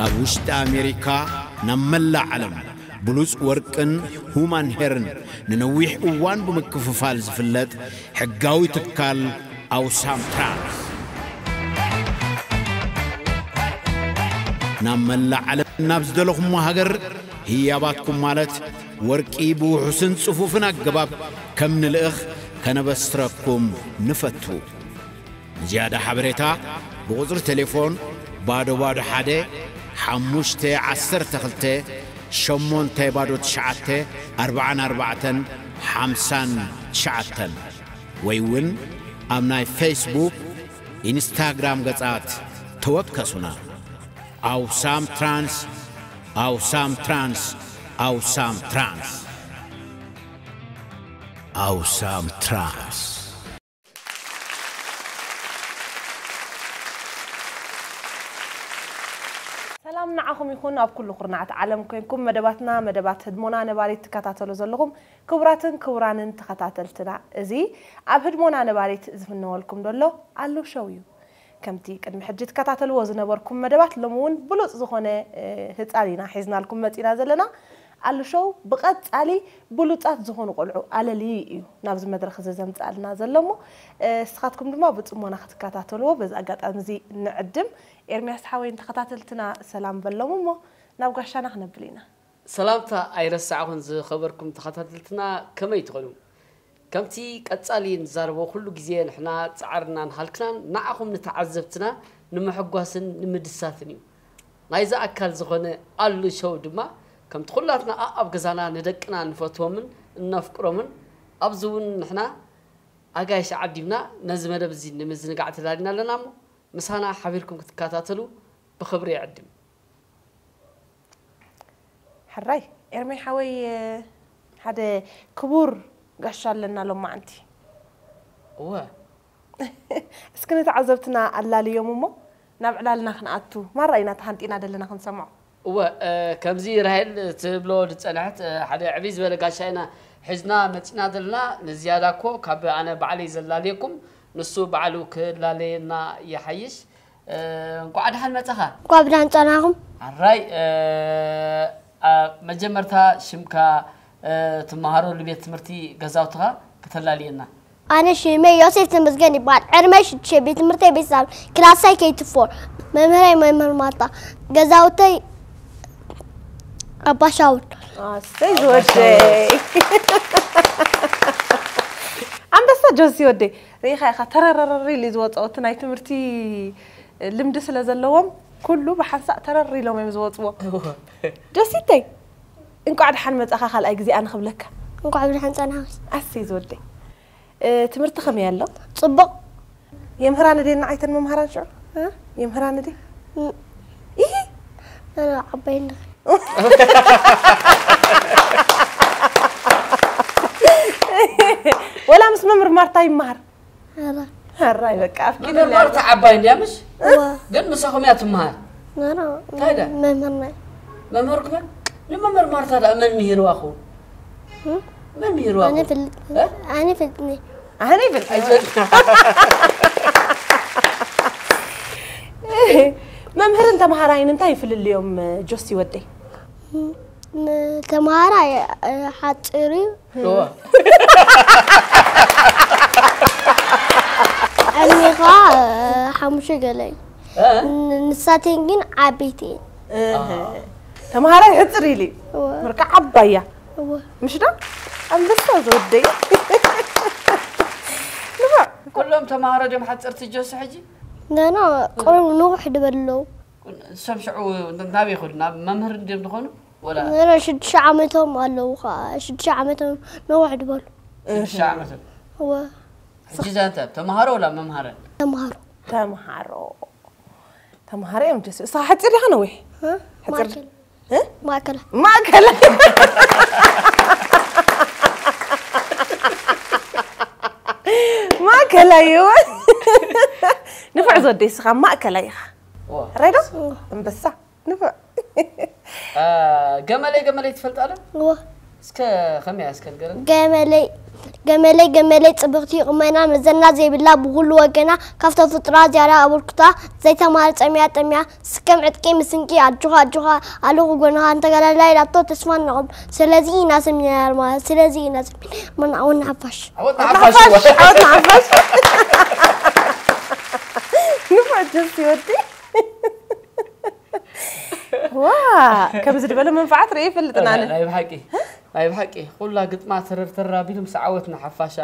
ኣብ ውሽጢ ኣሜሪካ ናብ መላእ ዓለም ብሉጽ ወርቅን ሁማን ሄርን ንነዊሕ እዋን ብምክፍፋል ዝፍለጥ ሕጋዊ ትካል ኣውሳም ትራንስ። ናብ መላእ ዓለም ናብ ዝደለኹሞ ሃገር ህያባትኩም ማለት ወርቂ ብውሑስን ጽፉፍን ኣገባብ ከም ንልእኽ ከነበስረኩም ንፈቱ። ንዝያዳ ሓበሬታ ብቁጽሪ ቴሌፎን ባዶ ባዶ ሓደ ሓሙሽተ ዓሰርተ ክልተ ሸሞንተ ባዶ ትሽዓተ ኣርባዓን ኣርባዕተን ሓምሳን ትሽዓተን ወይ እውን ኣብ ናይ ፌስቡክ፣ ኢንስታግራም ገጻት ተወከሱና። ኣውሳም ትራንስ፣ ኣውሳም ትራንስ፣ ኣውሳም ትራንስ፣ ኣውሳም ትራንስ። ሰላም ንዓኹም ይኹን ኣብ ኩሉ ኩርናዓት ዓለም ኮንኩም መደባትና መደባት ህድሞና ነባሪት ትከታተሉ ዘለኹም ክቡራትን ክቡራንን ተኸታተልትና፣ እዚ ኣብ ህድሞና ነባሪት ዝፍነወልኩም ዘሎ ኣሉ ሸው እዩ። ከምቲ ቅድሚ ሕጂ ትከታተልዎ ዝነበርኩም መደባት ሎሚ እውን ብሉጽ ዝኾነ ህፃን ኢና ሒዝናልኩም መፂና ዘለና። ኣሉ ሸው ብቐፃሊ ብሉጻት ዝኾኑ ቆልዑ ኣለልዩ እዩ ናብዚ መድረኽ እዚ ዘምፅኣልና ዘሎ እሞ እስኻትኩም ድማ ብፅሞና ክትከታተልዎ በዚ ኣጋጣሚ እዚ ንዕድም። ኤርሚያስ ሓወይን ተኸታተልትና ሰላም በሎም እሞ ናብ ጋሻና ክነብል ኢና። ሰላምታ ኣይረሳዕኹን ዝኸበርኩም ተኸታተልትና ከመይ ትኾኑ? ከምቲ ቀጻሊ ንዛረቦ ኩሉ ግዜ ንሕና ጻዕርናን ሃልክናን ንዓኹም ንተዓዘብትና ንምሕጓስን ንምድሳትን እዩ። ናይዚ ኣካል ዝኾነ ኣሉ ሾው ድማ ከምቲ ኩላትና ኣኣብ ገዛና ንደቅና ንፈትዎምን እነፍቅሮምን ኣብዚ እውን ንሕና ኣጋይሽ ዓዲምና ነዚ መደብ እዚ ንምዝንጋዕ ተዳሊና ኣለና እሞ ምሳና ሓቢርኩም ክትከታተሉ ብኽብሪ ይዕድም። ሕራይ ኤርሜ ሓወይ ሓደ ክቡር ጋሻ ኣለና ሎማዓንቲ። እወ። እስኪ ንተዓዘብትና ኣላልዮም እሞ ናብ ዕላልና ክንኣቱ ማራ ኢና ተሃንጢና ዘለና ክንሰምዖ። እወ ከምዚ ራሄል ትብሎ ዝጸንሐት ሓደ ዕብይ ዝበለ ጋሻ ኢና ሒዝና መጺና ዘለና። ንዝያዳ እኮ ካብ ኣነ ባዕለይ ዘላልየኩም ንሱ ባዕሉ ክላለየና ይሓይሽ። እንቋዕ ደሓን መጻኻ። እንኳዕ ብደሓን ጸናኹም። ኣራይ ኣብ መጀመርታ ሽምካ ትመሃረሉ ቤት ትምህርቲ ገዛውትኻ ከተላልየና። ኣነ ሽመይ ዮሴፍ ተመስገን ይበሃል። ዕድመይ ሽዱሽተ፣ ቤት ትምህርተይ ቤት ሳብ፣ ክላሰይ ኬይ ቱ ፎር፣ መምህረይ መምህር ማርታ፣ ገዛውተይ ኣባ ሻውል። ኣሰይ ዝወደይ ኣንበሳ ጆሲ ወደይ ርኢኻ ኢኻ ተረረረር ኢሉ ዝወፅኦ እቲ ናይ ትምህርቲ ልምዲ ስለ ዘለዎም ኩሉ ብሓንሳእ ተረር ኢሎም እዮም ዝወፅዎ። ጆሲተይ እንቋዕ ደሓን መጻኻ ካልኣይ ግዜ ኣነ ክብለካ። እንቋዕ ብደሓን ጸናሕኪ። ኣሰይ ዝወደይ ትምህርቲ ከመይ ኣሎ? ጽቡቕ። የምህራን ድየን ንዓይተን መምሃራን ሽዑ? የምህራን ድየ? ኢሂ። ኣነ ዓባይ እንድኺ። ወላ ምስ መምህር ማርታ ይመሃር? ኣረ። ኣራይ በቃ ኣፍቂድለይ። መምህር ማርታ ዓባይ እንድያ ምሽ? እዋ። ግን ምሳኹም እያ ትመሃር። ኖ ኖ። እንታይ ዳ? መምህርና። መምህርኩም? ንመምህር ማርታ ዳ መን ምሂርዋ ኹ? መን ምሂርዋ ኹ? ኣነ ፍልጥ። ኣነ ፍልጥኒ። ኣነ ፍልጥ። መምህርን ተምሃራይን እንታይ ይፍልልዮም ጆሲ ወደይ? ተምሃራይ ሓፂር እዩ። ዕድሜኻ ሓሙሽተ ገለ እዩ። ንሳተን ግን ዓበይቲ እየን። ተምሃራይ ሕፅር ኢሉ እዩ። ምርካ ዓባያ። ምሽ ዶ? ኣንበሳ ዝወደይ። ኩሎም ተምሃሮ ድዮም ሓፀርቲ ጆሲ ሕጂ? ገና ቆልዑ ንውሕ ድበሉ ኣለዉ። ንሶም ሽዑ ናበይ ይኸዱ? ናብ መምህር እንድዮም ዝኾኑ? ወላ ገና ሽዱሽተ ዓመቶም ኣለዉ ከዓ። ሽዱሽተ ዓመቶም ንውሕ ድበሉ። ሽዱሽተ ዓመቶም? እወ። ሕጂ እዛ እንታይ? ተምሃሮ ወላ መምሃረ? ተምሃሮ። ተምሃሮ። ተምሃሮ እዮም ደስ። እሳ ሓፂር ኢኻ ነዊሕ? እ? ሓፂር ማእከል። እ? ማእከል። ማእከል። ማእከላይ እወ። ንፉዕ ዝወደይ እስኻ ማእከላይ ኢኻ። እዋ። ራይዶ? እምበሳ። ንፉዕ። አ፣ ገመለይ ገመለይ ትፈልጣ ዶ? እዋ። እስከ ከመይ እስከ ንገረኒ። ገመለይ ገመለይ ገመለይ ጽብቕቲ ቁመና መዘና ዘይብላ ብኹሉ ወገና ካብቶም ፍጡራት ዝያዳ ኣበርክታ ዘይተማረ ጸሚያ ጠሚያ ስከም ዕጥቂ ምስንቂ ኣጆኻ ኣጆኻ ኣለኹ ጎንኻ እንተጋዳላይ ላቶ ተስፋ ንቐም ስለዚ ኢና ሰሚናር ማለት ስለዚ ኢና ሰሚናር መናውን ሓፋሽ ዓወት ንሓፋሽ። ዓወት ንሓፋሽ። ንፉዕ ጀስቲ ወዲ ዋ ከምዚ ዝበለ መንፋዓት ርኢ ይፈልጥን ኣነ። ናይ ብሓቂ ናይ ብሓቂ ኩላ ግጥማ ተረርተር ኣቢሉ ምስ ዓወት ንሓፋሻ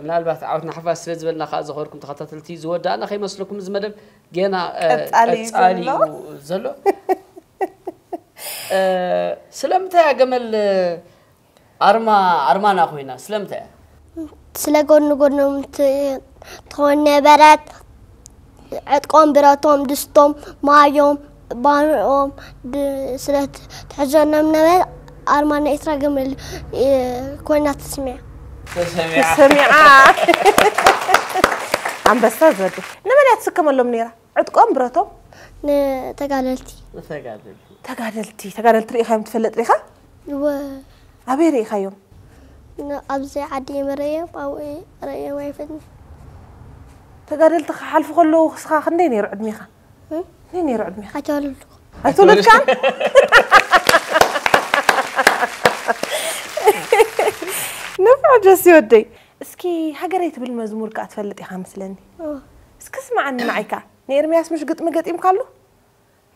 ምናልባት ዓወት ንሓፋሽ ስለ ዝበልና ከዓ ዝኸርኩም ተኸታተልቲ ዝወዳእና ከይመስለኩም እዚ መደብ ገና ቀጻሊ እዩ ዘሎ። እዩ ዘሎ ስለምንታይ እያ ገመል ኣርማ ኣርማና ኮይና ስለምንታይ እያ ስለ ጎኒ ጎኖም ትኾን ነበረት ዕጥቆም ብረቶም ድስቶም ማዮም ባንኦም ስለ ትሕዘኖም ነበረ ኣርማ ናይ ኤርትራ ገመል ኮይና ተስሚዓ ተሰሚዓ ሰሚዓ ኣንበሳ ዝወዲ ንመን እያ ትስከመሎም ነይራ ዕጥቆም ብረቶም ንተጋደልቲ ተጋደል ተጋደልቲ ተጋደልቲ ርኢኻዮም ትፈልጥ ዲኻ ወ ኣበይ ርኢኻዮም ኣብዚ ዓዲ መረየም ኣብኡ ረየም ኣይፈልጥን ተጋደልቲ ክሓልፉ ከለዉ ክስኻ ክንደይ ነይሩ ዕድሜኻ እም? ክንደይ ነይሩ ዕድሜኻ ኣይተወለድኩ ኣይተወለድካን ንፍዕ ጀሲ ወደይ እስኪ ሃገረይ ትብል መዝሙር ከዓ ትፈልጥ ኢኻ መስለኒ እስኪ ስማዓኒ ንዓይ ከዓ ንኤርምያስ ምሽ ግጥሚ ገጢምካሉ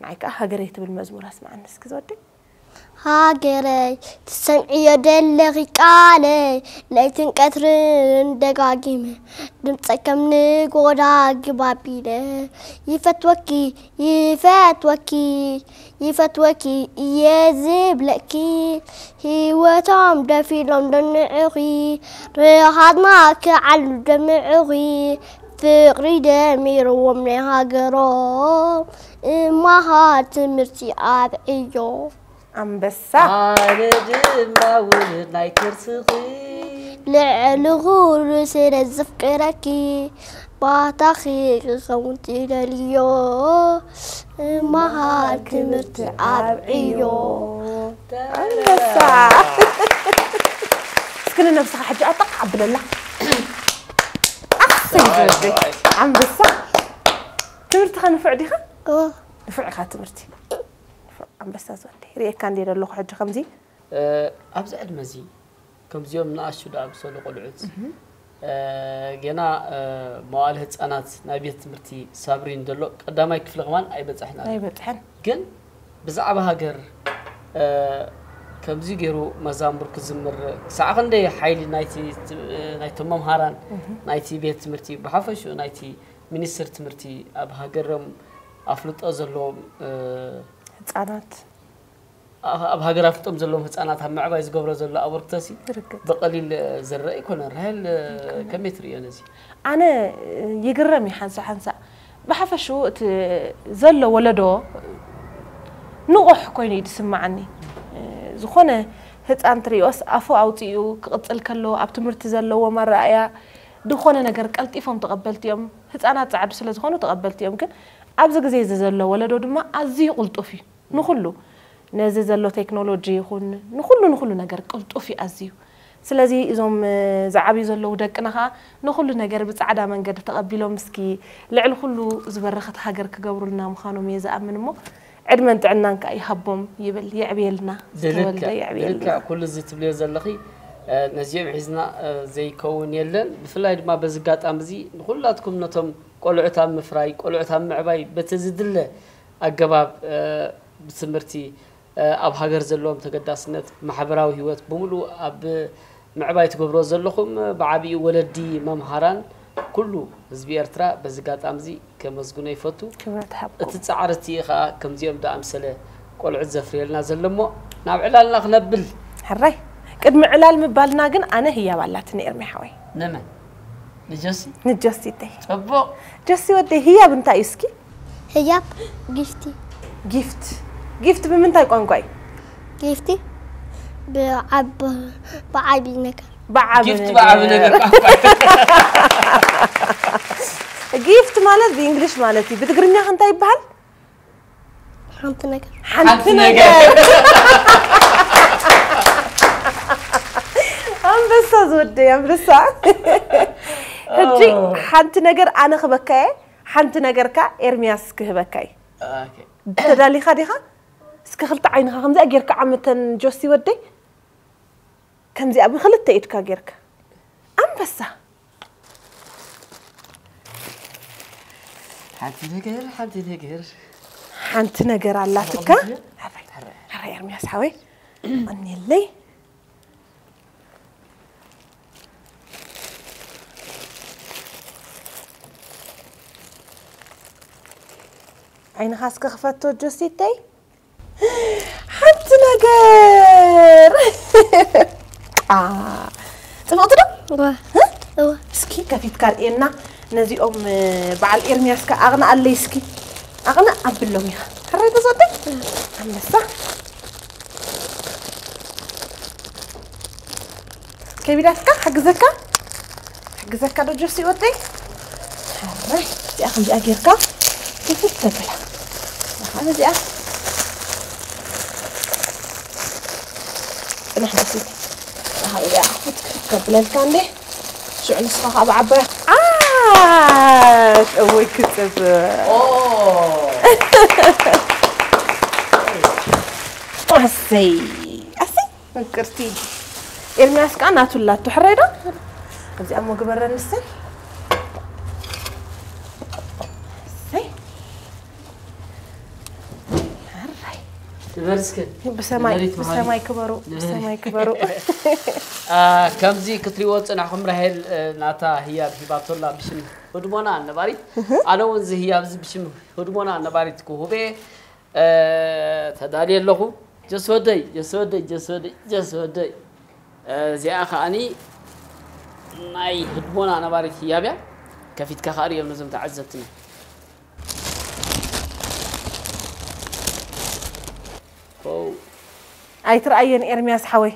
ንዓይ ከዓ ሃገረይ ትብል መዝሙር ኣስማዓኒ እስኪ ዝወደይ ሃገረይ ትሰምዕዮ ደለኺ ቃለይ ለይትን ቀትርን ደጋጊመ ድምፀ ከም ንጎዳ ግባቢለ ይፈትወኪ ይፈትወኪ ይፈትወኪ እየ ዝብለኪ ህይወቶም ደፊሎም ደንዕኺ ርኻትና ክዓሉ ደምዕኺ ፍቕሪ ደሚርዎም ናይ ሃገሮም እማሃር ትምህርቲ ኣብ ዕዮ ኣንበሳ ኣነ ድማ ውሉድ ናይ ከርስኺ ልዕሊ ኩሉ ስለ ዘፍቅረኪ ባታኺ ክኸውን ትደልዮ እማሃር ትምህርቲ ኣብ ዕዮ ኣንበሳ እስኪ ንነብስኻ ሕጂ ኣጠቕ ኣብለላ ኣሰይ ዝወደይ ኣንበሳ ትምህርትኻ ንፉዕ ዲኻ ኦ ንፉዕ ኢኻ ትምህርቲ ንፉዕ ኣንበሳ ዝወደይ ርእየካ እንደ ዘለኹ ሕጂ ከምዚ ኣብዚ ዕድመ እዚ ከምዚኦም ንኣሽቱ ዝኣምሰሉ ቆልዑት ገና መዋእለ ህፃናት ናይ ቤት ትምህርቲ ሳብሪን ዘሎ ቀዳማይ ክፍሊ ከማን ኣይበፃሕና ኣይበፅሐን ግን ብዛዕባ ሃገር ከምዚ ገይሩ መዛሙር ክዝምር ክሳዕ ክንደይ ሓይሊ ናይቲ ናይቶም መምሃራን ናይቲ ቤት ትምህርቲ ብሓፈሽኡ ናይቲ ሚኒስትር ትምህርቲ ኣብ ሃገሮም ኣፍልጦ ዘለዎም ህፃናት ኣብ ሃገር ኣፍልጦም ዘለዎም ህፃናት ኣብ ምዕባይ ዝገብሮ ዘሎ ኣበርክቶሲ ርግጥ ብቐሊል ዝረአ ኣይኮነን። ራሄል ከመይ ትርእዮ ነዚ? ኣነ ይግረም እዩ ሓንሳ ሓንሳ ብሓፈሽኡ እቲ ዘሎ ወለዶ ንቑሕ ኮይኑ እዩ ዝስማዓኒ። ዝኾነ ህፃን ትሪኦስ ኣፉ ኣውፂኡ ክቕፅል ከሎ ኣብ ትምህርቲ ዘለዎ ኣረኣእያ ዝኾነ ነገር ቀልጢፎም ተቐበልቲ እዮም። ህፃናት ፃዕዱ ስለ ዝኾኑ ተቐበልቲ እዮም። ግን ኣብዚ ግዜ እዚ ዘሎ ወለዶ ድማ ኣዝዩ ቅልጡፍ እዩ። ንኹሉ ነዚ ዘሎ ቴክኖሎጂ ይኹን ንኹሉ ንኹሉ ነገር ቅልጡፍ እዩ ኣዝዩ። ስለዚ እዞም ዝዓብዩ ዘለዉ ደቅና ከዓ ንኹሉ ነገር ብፃዕዳ መንገዲ ተቐቢሎም እስኪ ልዕሊ ኩሉ ዝበረኸት ሃገር ክገብሩልና ምዃኖም እየ ዝኣምን እሞ ዕድመን ጥዕናን ከዓ ይሃቦም ይብል። የዕብየልና ዝተወልደ ብልክዕ የዕብየልና። ብልክዕ ኩሉ እዚ ትብልዮ ዘለኺ ነዚኦም ሒዝና ዘይከውን የለን። ብፍላይ ድማ በዚ ኣጋጣሚ እዚ ንኩላትኩም ነቶም ቆልዑት ኣብ ምፍራይ ቆልዑት ኣብ ምዕባይ በቲ ዝድለ ኣገባብ ብትምህርቲ ኣብ ሃገር ዘለዎም ተገዳስነት ማሕበራዊ ህይወት ብምሉእ ኣብ ምዕባይ ትገብሮ ዘለኹም ብዓብዩ ወለዲ መምሃራን ኩሉ ህዝቢ ኤርትራ በዚ ኣጋጣሚ እዚ ከመስግኖ ይፈቱ። ክብረት ሃብኩም። እቲ ፃዕሪ እቲ ከዓ ከምዚኦም ዝኣምሰለ ቆልዑት ዘፍርየልና ዘሎ እሞ ናብ ዕላልና ክነብል ሕራይ ቅድሚ ዕላል ምባልና ግን ኣነ ህያብ ኣላትኒ ኤርሚ ሓወይ ንመን ንጀሲ ንጀሲተይ ፅቡቕ ጀሲ ወደይ ህያብ እንታይ እዩ እስኪ ህያብ ጊፍቲ ጊፍት ጊፍት ብምንታይ ቋንቋ እዩ ጊፍቲ ብዓብ ብዓቢ ነገር ብዓቢ ጊፍት ነገር። ብዓቢ ነገር ቋንቋ ጊፍት ማለት ብእንግሊሽ ማለት እዩ ብትግርኛ ከ እንታይ ይበሃል ሓንቲ ነገር ሓንቲ ሓንቲ ነገር ነገር። ኣንበሳ ዝወ ደይ ኣንበሳ። ሕጂ ሓንቲ ነገር ኣነ ክበካየ፣ ሓንቲ ነገርካ ኤርሚያስ ክህበካይ። ተዳሊኻ ዲኻ? እስከ ክልተ ዓይንኻ ከምዚኣ ጌርካ ዓመተን ጆሲ ወደይ። ከምዚኣ ብክልተ ኢድካ ጌርካ። ኣንበሳ። ሓንቲ ነገር፣ ሓንቲ ነገር። ሓንቲ ነገር ኣላትካ። ሓንቲ ነገር? ሕራይ፣ ሕራይ። ሕራይ ኤርሚያስ ሓወይ። ቀንየለይ። ዓይንኻ እስከ ክፈቶ ጆሲተይ። ሓንቲ ነገር። ጣ-፣ ጽብቕቲ ዶ? እዋ። እ? እዋ። እስኪ ከፊትካ ርእየና። ነዚኦም፣ እ፣ በዓል ኤርሚያስካ ኣቕንኣለይ እስኪ። ኣቕንእ ኣብሎም ኢኻ። ሕራይ ዶ ዝወደይ? ኣንበሳ። ከቢዳትካ? ሓግዘካ? ሓግዘካ ዶ ጆሲ ወደይ? ሕራይ፣ እዚኣ ከምዚኣ ጌርካ ክፍት ተብላ። እዚኣ ጽናሕ ጆሲ። እዚኣ ክፍት ክፍት ከብለልካ እንዴ? ሽዑ ንስኻ ከዓ ብዓባያ። ዓሽ! እወይ ክጽብቕ። ኦ! ኣሰይ! ኣሰይ! ምቅርቲ። ኤርሚያስ ከዓ ናቱ ኣላቶ። ሕራይ ዶ? እዚኣ እሞ ግበረኒ እሰይ። እሰይ። ሕራይ። ንበር እስከ። ብሰማይ፣ ንበሪት መሃሪ። ብሰማይ ክበሩ፣ ንበሪ። ብሰማይ ክበሩ። አ፣ ከምዚ ክትሪእዎ ዝጸናሕኩም ራሄል፣ እ፣ ናታ ህያብ ሂባቶላ ብሽም ህድሞና ነባሪት። ኣነ እውን እዚ ህያብ እዚ ብሽም ህድሞና ነባሪት ክሁቤ፣ እ፣ ተዳልየ ኣለኹ። ጀስ ወደይ፣ ጀስ ወደይ፣ ጀስ ወደይ፣ ጀስ ወደይ። እ፣ እዚኣ ከኣኒ ናይ ህድሞና ነባሪት ህያብ እያ። ከፊትካ ከኣ ርእዮም ነዞም ተዓዘብትና። ኦ። ኣይትርኣየን ኤርሚያስ ሓወይ።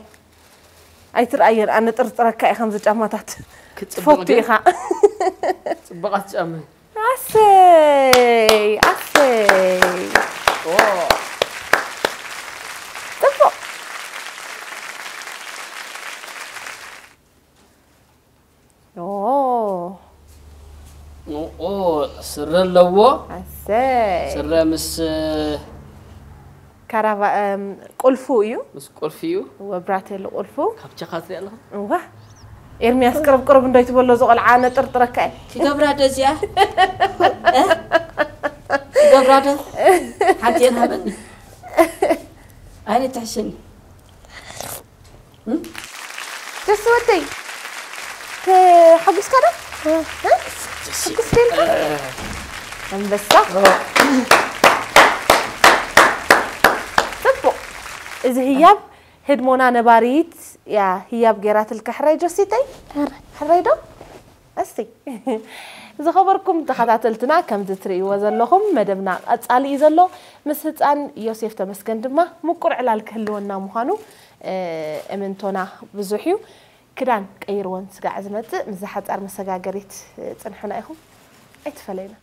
ኣይትርኣየን፣ ኣነ ጥርጥረካ እየ ከምዚ ጫማታት። ክጽብቕ ትፈቱ ግን። ኢኻ። ጽቡቓት ጫማ። ኣሰይ፣ ኣሰይ። ኦ። ጽቡቕ። ኦ። ኦ፣ ስረ ኣለዎ። ኣሰይ። ስረ ምስ ካራቫ-፣ እም፣ ቁልፉ እዩ። ምስ ቁልፊ እዩ። እወ፣ ብራቴሎ ቁልፉ። ካብ ቸኻ ትሪኢ ኣለኻ? እዋ። ኤርሚያስ ቅርብ ቅርብ እንዶ ይትበሎ ዝቆልዓ ነጥርጥረካ እየ። ክገብራ ዶ እዚኣ? እ? ክገብራ ዶ? ሓንቲ እየን ሃበኒ። ኣይነ ትሕሽኒ። እም? ደስ ወደይ። ተሓጒስካ ዶ? እ? እ? ደስ ሕጉስ ዶ ኢልካ? እ። ኣንበሳ። እ። ጽቡቕ። እዚ ህያብ ህድሞና ነባሪት እያ ህያብ ጌራትልካ። ሕራይ ጆሲተይ? ሕራይ። ሕራይ ዶ? እስቲ። ዝኸበርኩም ተኸታተልትና፣ ከምዚ ትርእይዎ ዘለኹም መደብና ቀጻሊ እዩ ዘሎ። ምስ ህጻን ዮሴፍ ተመስገን ድማ ምቁር ዕላል ክህልወና ምዃኑ፣ እ፣ እምንቶና ብዙሕ እዩ። ክዳን ቀይርዎን ስጋዕ ዝመጽእ፣ ምስዛ ሓጻር መሰጋገሪት፣ እ፣ ጽንሑና ኢኹም። ኣይትፈለዩና።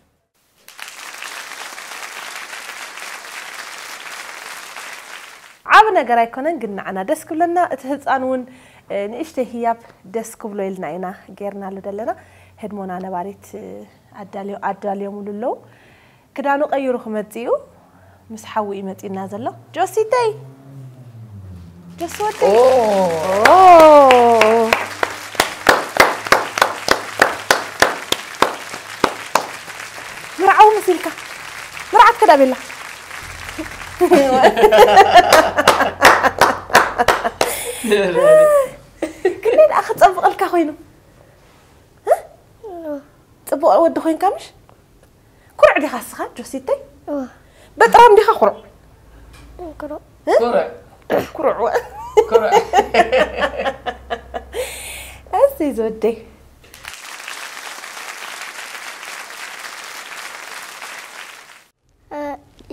ዓቢ ነገር ኣይኮነን፣ ግን ንዓና ደስ ክብለና፣ እቲ ህጻን እውን፣ እ፣ ንእሽተይ ህያብ ደስ ክብሎ ኢልና ኢና ጌርናሉ ዘለና። ህድሞና ነባሪት፣ እ፣ ኣዳልዮ-፣ ኣዳልዮምሉ ኣለዉ። ክዳኑ ቀይሩ ክመጽእ እዩ። ምስ ሓዉ እዩ መጺኡና ዘሎ። ጆሲተይ! ጆሲ ወደይ! ኦ! ኦ! መርዓዊ መሲልካ። መርዓት ከዳ ቤላ። ክንደይ ደኣ ክጸብቐልካ ኮይኑ? እ? ጽቡቕ ወዲ ኮይንካ ምሽ? ኩሩዕ ዲኻ እስኻ ጆሲተይ? እወ። በጥራም ዲኻ ኩሩዕ? ኩሩዕ። እ? ኩሩዕ። ኩሩዕ ወ-፣ ኩሩዕ። እሰይ ዝወደይ። እ፣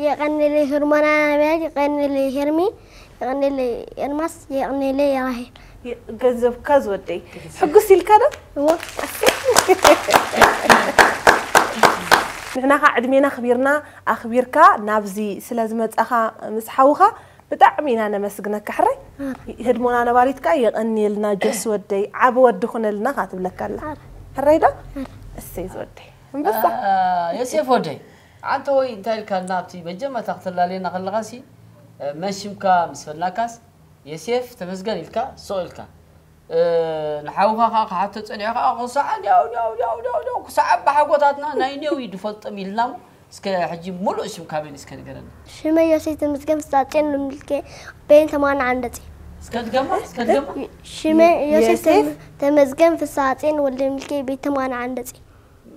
የቐንየለይ ህርሞና ነቢያት፣ የቐንየለይ ሄርሚ፣ የቐንየለይ ኤርማስ፣ የቐንየለይ ራሄል። የ-፣ ገንዘብካ ዝወደይ። ሕጉስ ኢልካ ዶ? እወ። ንሕና ኸዓ ዕድሜና ኣኽቢርና፣ ኣኽቢርካ ናብዚ ስለ ዝመጻኻ ምስ ሓውኻ ብጣዕሚ ኢና ነመስግነካ። ሕራይ? ህድሞና ነባሪት ከኣ የቐንየልና ጆሲ ወደይ፣ ዓቢ ወዲ ኩነልና ከኣ ትብለካ ኣላ። ሕራይ ዶ? እሰይ ዝወደይ። እምበሳ። ዮሴፍ ወደይ፣ ኣንተ ወይ እንታይ ኢልካልና ኣብቲ መጀመርታ ክትላለየና ከለኻሲ፣ መን ሽምካ ምስ በልናካስ፣ ዮሴፍ ተመስገን ኢልካ፣ ስቕ ኢልካ። ንሓውኻ ከኣ ክሓቶ ጸኒሑ ከኣ ክሳዕ ኒያው ኒያው ኒያው ኒያው ኒያው ክሳዕ ኣባሓጎታትና ናይ ኒያው እዩ ዝፈልጦም ኢልና እሞ እስከ ሕጂ ሙሉእ ሽም ካበይን እስከ ንገረና። ሽመይ ዮሴፍ ተመስገን ፍስሃጽዮን ወልደሚልኬ በየን ተማና ዓንደጺ። እስከ ድገማ እስከ ድገማ። ሽመይ ዮሴፍ ዮሴፍ? ተም- ተመስገን ፍስሃጽዮን ወልደሚልኬ ቤት ተማና ዓንደጺ።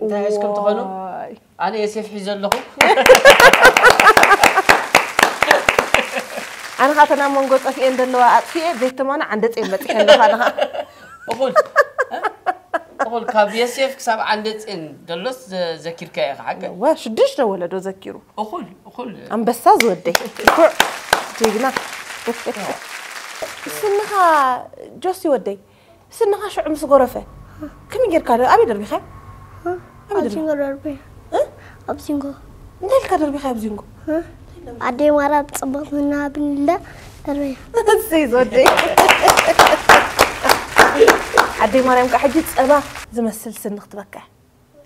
እንታይ ሒዝኩም ትኾኑ? ዋይ። ኣነ ዮሴፍ ሒዘ ኣለኹ። ኣነ ኸዓ እተን ኣብ መንጎ ጠፊኤን ዘለዋ ኣጥፊኤ ቤት ትማና ዓንደፀ መፅሐ ኣለኹ ኣነ ኸዓ። እኹል እ? እኹል ካብ ዮሴፍ ክሳብ ዓንደፅን ዘሎስ ዘ- ዘኪርካ ኢኻ ሓቀ? ዋ ሽዱሽተ ወለዶ ዘኪሩ። እኹል እኹል። ኣንበሳ ዝወደይ ኩዕ ጅግና። ስንኻ ጆሲ ወደይ ስንኻ ሽዑ ምስ ጎረፈ ከመይ ጌርካ ደ- ኣበይ ደርቢኻ? ኣበይ ኣብ ደርቢኻ? ዚንጎ ደርበያ። እ? ኣብ ዚንጎ። እንታይ ኢልካ ደርቢኻ ኣብ ዚንጎ? እ? ኣደይ ማርያም ጽብቕቲ ምናብንለ ደርበያ። እሰይ ዝወደይ። ኣደይ ማርያም ከዓ ሕጂ ጸባ ዝመስል ስኒ ክትበካ።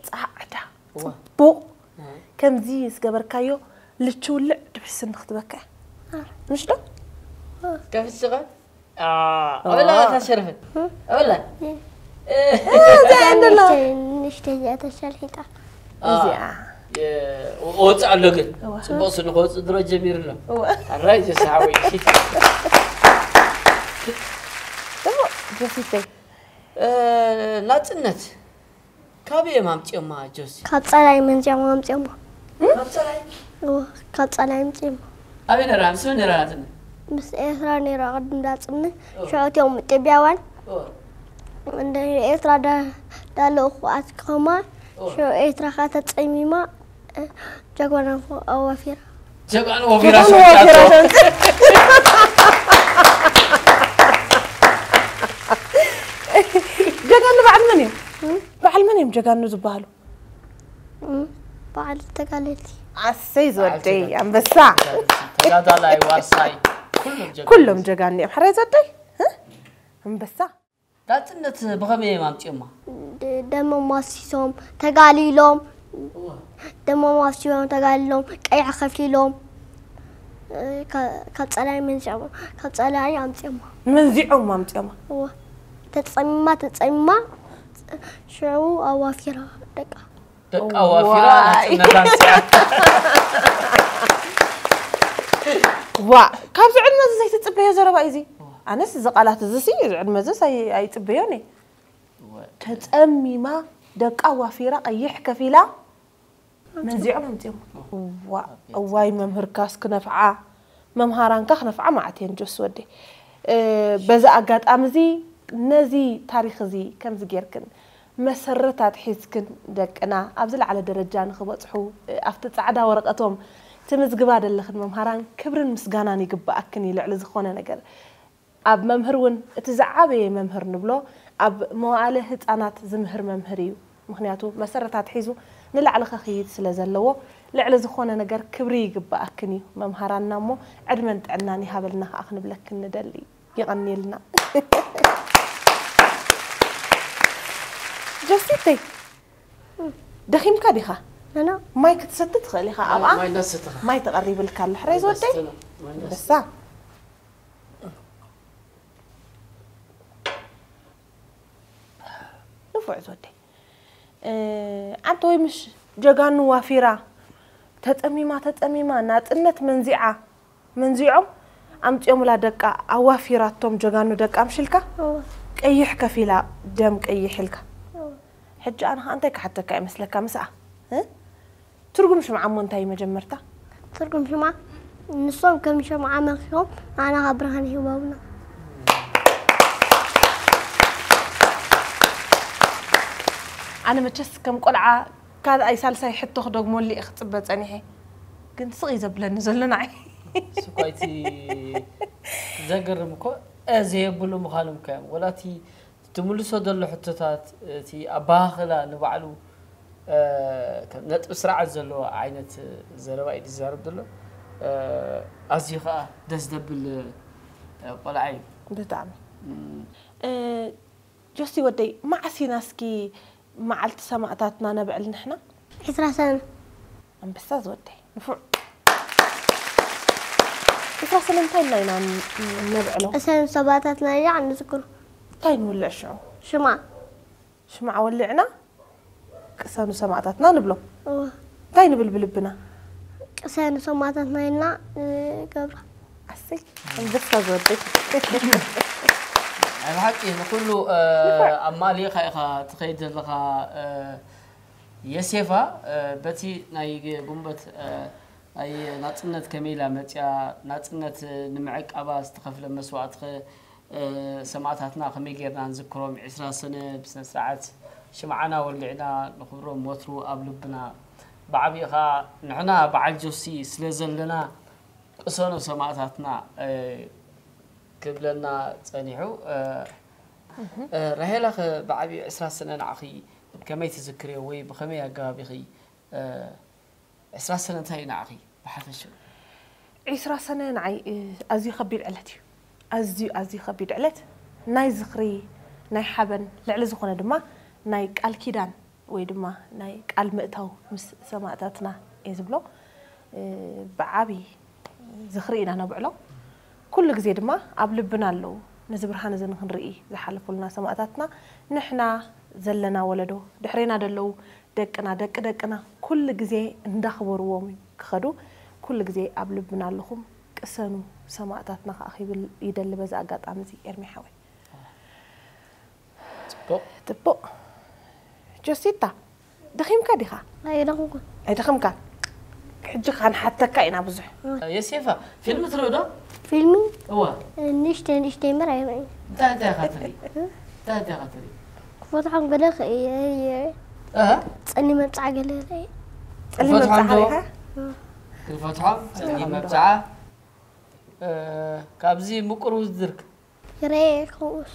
ጻዕዳ። እዋ። ጽቡቕ። እ። ከምዚ ዝገበርካዮ ልችውልዕ ድብሒ ስኒ ክትበካ። እ። ምሽ ዶ? ከፍስኻ? ኣበላ ተሸርፈ ኣበላ እንታይ እንደላ ንሽተይ እዚኣ ተሸልሒጣ እዚኣ ወፅእ ኣሎ ግን እዋ። ፅቡቅ ስኒ ከወፅእ ድሮ ጀሚሩ ኣሎ እዋ። ኣራይ ጀሳሓወይ እሞ ጀሲተይ ናፅነት ካበይ እዮም ኣምፂኦማ ጆሲ? ካብ ጸላይ መንዚዖም ኣምፂኦማ። ካብ ጸላይ? እወ፣ ካብ ጸላይ ኣምፂኦማ። ኣበይ ነራ? ምስ መን ነራ ናትና? ምስ ኤርትራ ነይራ ቅድም ዳፅኒ። እወ። ሽዑ እቲኦም ጥብያዋን እወ። እንደ ኤርትራ ዳ- ዳለእኹ ኣትከማ። እወ። ሽዑ ኤርትራ ካ ተፀሚማ። ጀጋኑ ኣዋፊራ። ጀጋኑ ወፊራ ጀጋኑ ወፊራ ሰምጫቶ። ሰምጫ። ጀጋኑ በዓል መን እዮም? እም? በዓል መን እዮም ጀጋኑ ዝበሃሉ? እም? በዓል ተጋደልቲ። ኣሰይ ዝወደይ ተጋደልቲ። ኣንበሳ። ተጋዳላይ ዋርሳይ ኩሎም ጀጋኑ። ኩሎም ጀጋኑ እዮም። ሕራይ ዝወደይ? እ? ኣንበሳ። ናጽነት ብኸመይ እዮም ኣምጺኦማ? ደ- ደሞም ኣፍሲሶም ተጋሊሎም እዋ። ደሞም ኣፍሲሶም ተጋሊሎም ቀይሕ ከፊሎም እ፣ ካ- ካብ ጸላኢ መንዚዖም ካብ ጸላኢ ኣምጺኦማ። መንዚዖም ኣምጺኦማ። እዋ። ተጸሚማ ተጸሚማ ሽዑ ኣዋፊራ ደቃ። ደቃ ዋፊራ ዋይ። ናጽነታ ኣምጺኣ። ዋ ካብዚ ዕድመ እዚ ዘይትጽበዮ ዘረባ እዩ እዚ። ኣነስ እዚ ቃላት እዚ ሲ እዚ ዕድመ እዚ ኣይ- ኣይጽበዮን እየ። ተጸሚማ ደቃ ዋፊራ ቀይሕ ከፊላ መንዚዖም ኣምጺኦም። ዋ እዋይ መምህርካስ ክነፍዓ መምሃራንካ ክነፍዓ ማዕት እየን ጆስ ወደይ። በዚ ኣጋጣሚ እዚ ነዚ ታሪኽ እዚ ከምዚ ጌርክን መሰረት ኣትሒዝክን ደቅና ኣብ ዝለዓለ ደረጃ ንኽበጽሑ ኣብቲ ጻዕዳ ወረቐቶም ትምዝግባ ዘለኽን መምሃራን ክብርን ምስጋናን ይግብኣክን እዩ። ልዕሊ ዝኾነ ነገር ኣብ መምህር እውን እቲ ዝዓበየ መምህር ንብሎ ኣብ መዋእለ ህፃናት ዝምህር መምህር እዩ። ምክንያቱ መሰረታት ሒዙ ንላዕሊ ከኽይድ ስለ ዘለዎ ልዕሊ ዝኾነ ነገር ክብሪ ይግበኣክን እዩ መምሃራንና እሞ ዕድመን ጥዕናን ይሃበልና ከዓ ክንብለክን ንደሊ። ይቐንየልና። ጀሲተይ ደኺምካ ዲኻ? ኣና ማይ ክትሰቲ ትኽእል ኢኻ ኣብኣ ማይ እንዳሰተኻ። ማይ ተቐሪብልካ ኣሎ ሕራይ ዝወደይ ማይ እንዳሰተኻ። ማይ እንዳሰተኻ። በሳ ንፉዕ ዝወደይ ኣንተ ወይ ምሽ ጀጋኑ ዋፊራ ተጸሚማ ተጸሚማ ናጽነት መንዚዓ መንዚዖም ኣምጺኦምላ ደቃ ኣዋፊራቶም ጀጋኑ ደቃ ምሽልካ ቀይሕ ከፊላ ደም ቀይሕ ኢልካ ሕጂ ኣነ ከኣ እንታይ ክሓተካ ይመስለካ ምስኣ ትርጉም ሽምዓ እሞ እንታይ እዩ መጀመርታ? ትርጉም ሽምዓ ንሶም ከም ሸምዓ መኺኾም ንዓና ካብ ብርሃን ይህበቡና። ኣነ መቸስ ከም ቆልዓ ካልኣይ ሳልሳይ ሕቶ ክደግመሉ እየ ክፅበ ፀኒሐ ግን ስቕ እዩ ዘብለኒ ዘሎ ንዓይ። ስኳይቲ ዘገርም እኮ እ ዘየብሉ ምዃኖም ከ ወላ እቲ ትምልሶ ዘሎ ሕቶታት እቲ ኣባሃኽላ ንባዕሉ ነጥብ ስርዓት ዘለዎ ዓይነት ዘረባ እዩ ዝዛረብ ዘሎ ኣዝዩ ከዓ ደስ ዘብል ቆልዓ እዩ። ብጣዕሚ እም፣ እ፣ ጆሲ ወደይ፣ መዓስ ኢና እስኪ መዓልቲ ሰማእታትና ነብዕል ንሕና? ዕስራ ሰነ። ኣንበሳ ዝወደይ ንፉዕ። ዕስራ ሰነ እንታይ ኢልና ኢና ን- ነብዕሎ? እሰን ሰባታትና ኢና ንዝክሩ። እንታይ ንውልዕ ሽዑ? ሽማዕ። ሽማዕ ወሊዕና ቅሰኑ ሰማእታትና ንብሎ። እወ። እንታይ ንብል ብልብና? ቅሰኑ ሰማእታትና ኢልና ንገብሮ። ኣሰይ፣ ኣንበሳ ዝወደይ። ናይ ብሓቂ ንኩሉ እ፣ ኣማሊእካ ኢኻ ትኸይድ ዘለኻ እ፣ የሴፋ እ፣ በቲ ናይ ጉንበት እ፣ ናይ ናጽነት ከመይ ኢላ መጽያ ናጽነት ንምዕቃባ ዝተኸፍለ መስዋእቲ ኸ እ፣ ሰማእታትና ከመይ ጌርና ንዝክሮም ዕስራ ሰነ ብስነ ስርዓት ሽምዓና ወሊዕና ንኽብሮም ወትሩ ኣብ ልብና ብዓቢኻ ንሕና በዓል ጆሲ ስለ ዘለና ቅሰኑ ሰማእታትና እ፣ ክብለና ጸኒሑ እ፣ እ፣ ራሄላ ኸ ብዓቢኡ ዕስራ ሰነ ንዓኺ ከመይ ትዝክርዮ ወይ ብኸመይ ኣገባብ ኢኺ እ፣ ዕስራ ሰነ እንታይ እዩ ንዓኺ ብሓፈሽኡ? ዒስራ ሰነ ንዓይ እ፣ ኣዝዩ ከቢድ ዕለት እዩ። ኣዝዩ ኣዝዩ ከቢድ ዕለት ናይ ዝኽሪ ናይ ሓበን ልዕሊ ዝኾነ ድማ ናይ ቃል ኪዳን ወይ ድማ ናይ ቃል ምእታው ምስ ሰማእታትና እየ ዝብሎ። እ፣ ብዓቢ ዝኽሪ ኢና ነብዕሎ። ኩሉ ግዜ ድማ ኣብ ልብና ኣለዉ። ነዚ ብርሃን እዚ ንክንርኢ ዝሓለፉልና ሰማእታትና ንሕና ዘለና ወለዶ ድሕሬና ደለዉ ደቅና ደቂ ደቅና ኩሉ ግዜ እንዳኽበርዎም ክኸዱ ኩሉ ግዜ ኣብ ልብና ኣለኹም። ቅሰኑ ሰማእታትና ከዓ ክብል ይደሊ በዚ ኣጋጣሚ እዚ ኤርሚ ሓወይ። ጽቡቕ። ጽቡቕ ጆሲታ ደኺምካ ዲኻ? ኣይደኹምኩን። ኣይደኸምካ? ሕጂ ከ ንሓተካ ኢና ብዙሕ። የሴፋ ፊልም ትርኢ ዶ? ፊልሚ እዋ ንእሽተይ ንእሽተይ እምበር ኣይርእን። እንታይ እንታይ ኢኻ ትርኢ? እንታይ እንታይ ኢኻ ትርኢ? ክፈትሖም ገለ ክእየ እየ። እህ? ጸሊም መብጽዓ ገለ ይርኢ። ጸሊም ክፈትሖም መብጽዓ ዶ? ሪኢኻ? ክፈትሖም ጸሊም መብጽዓ እ፣ ካብዚ ምቁር ውድድርክ ይርኢ ከምኡስ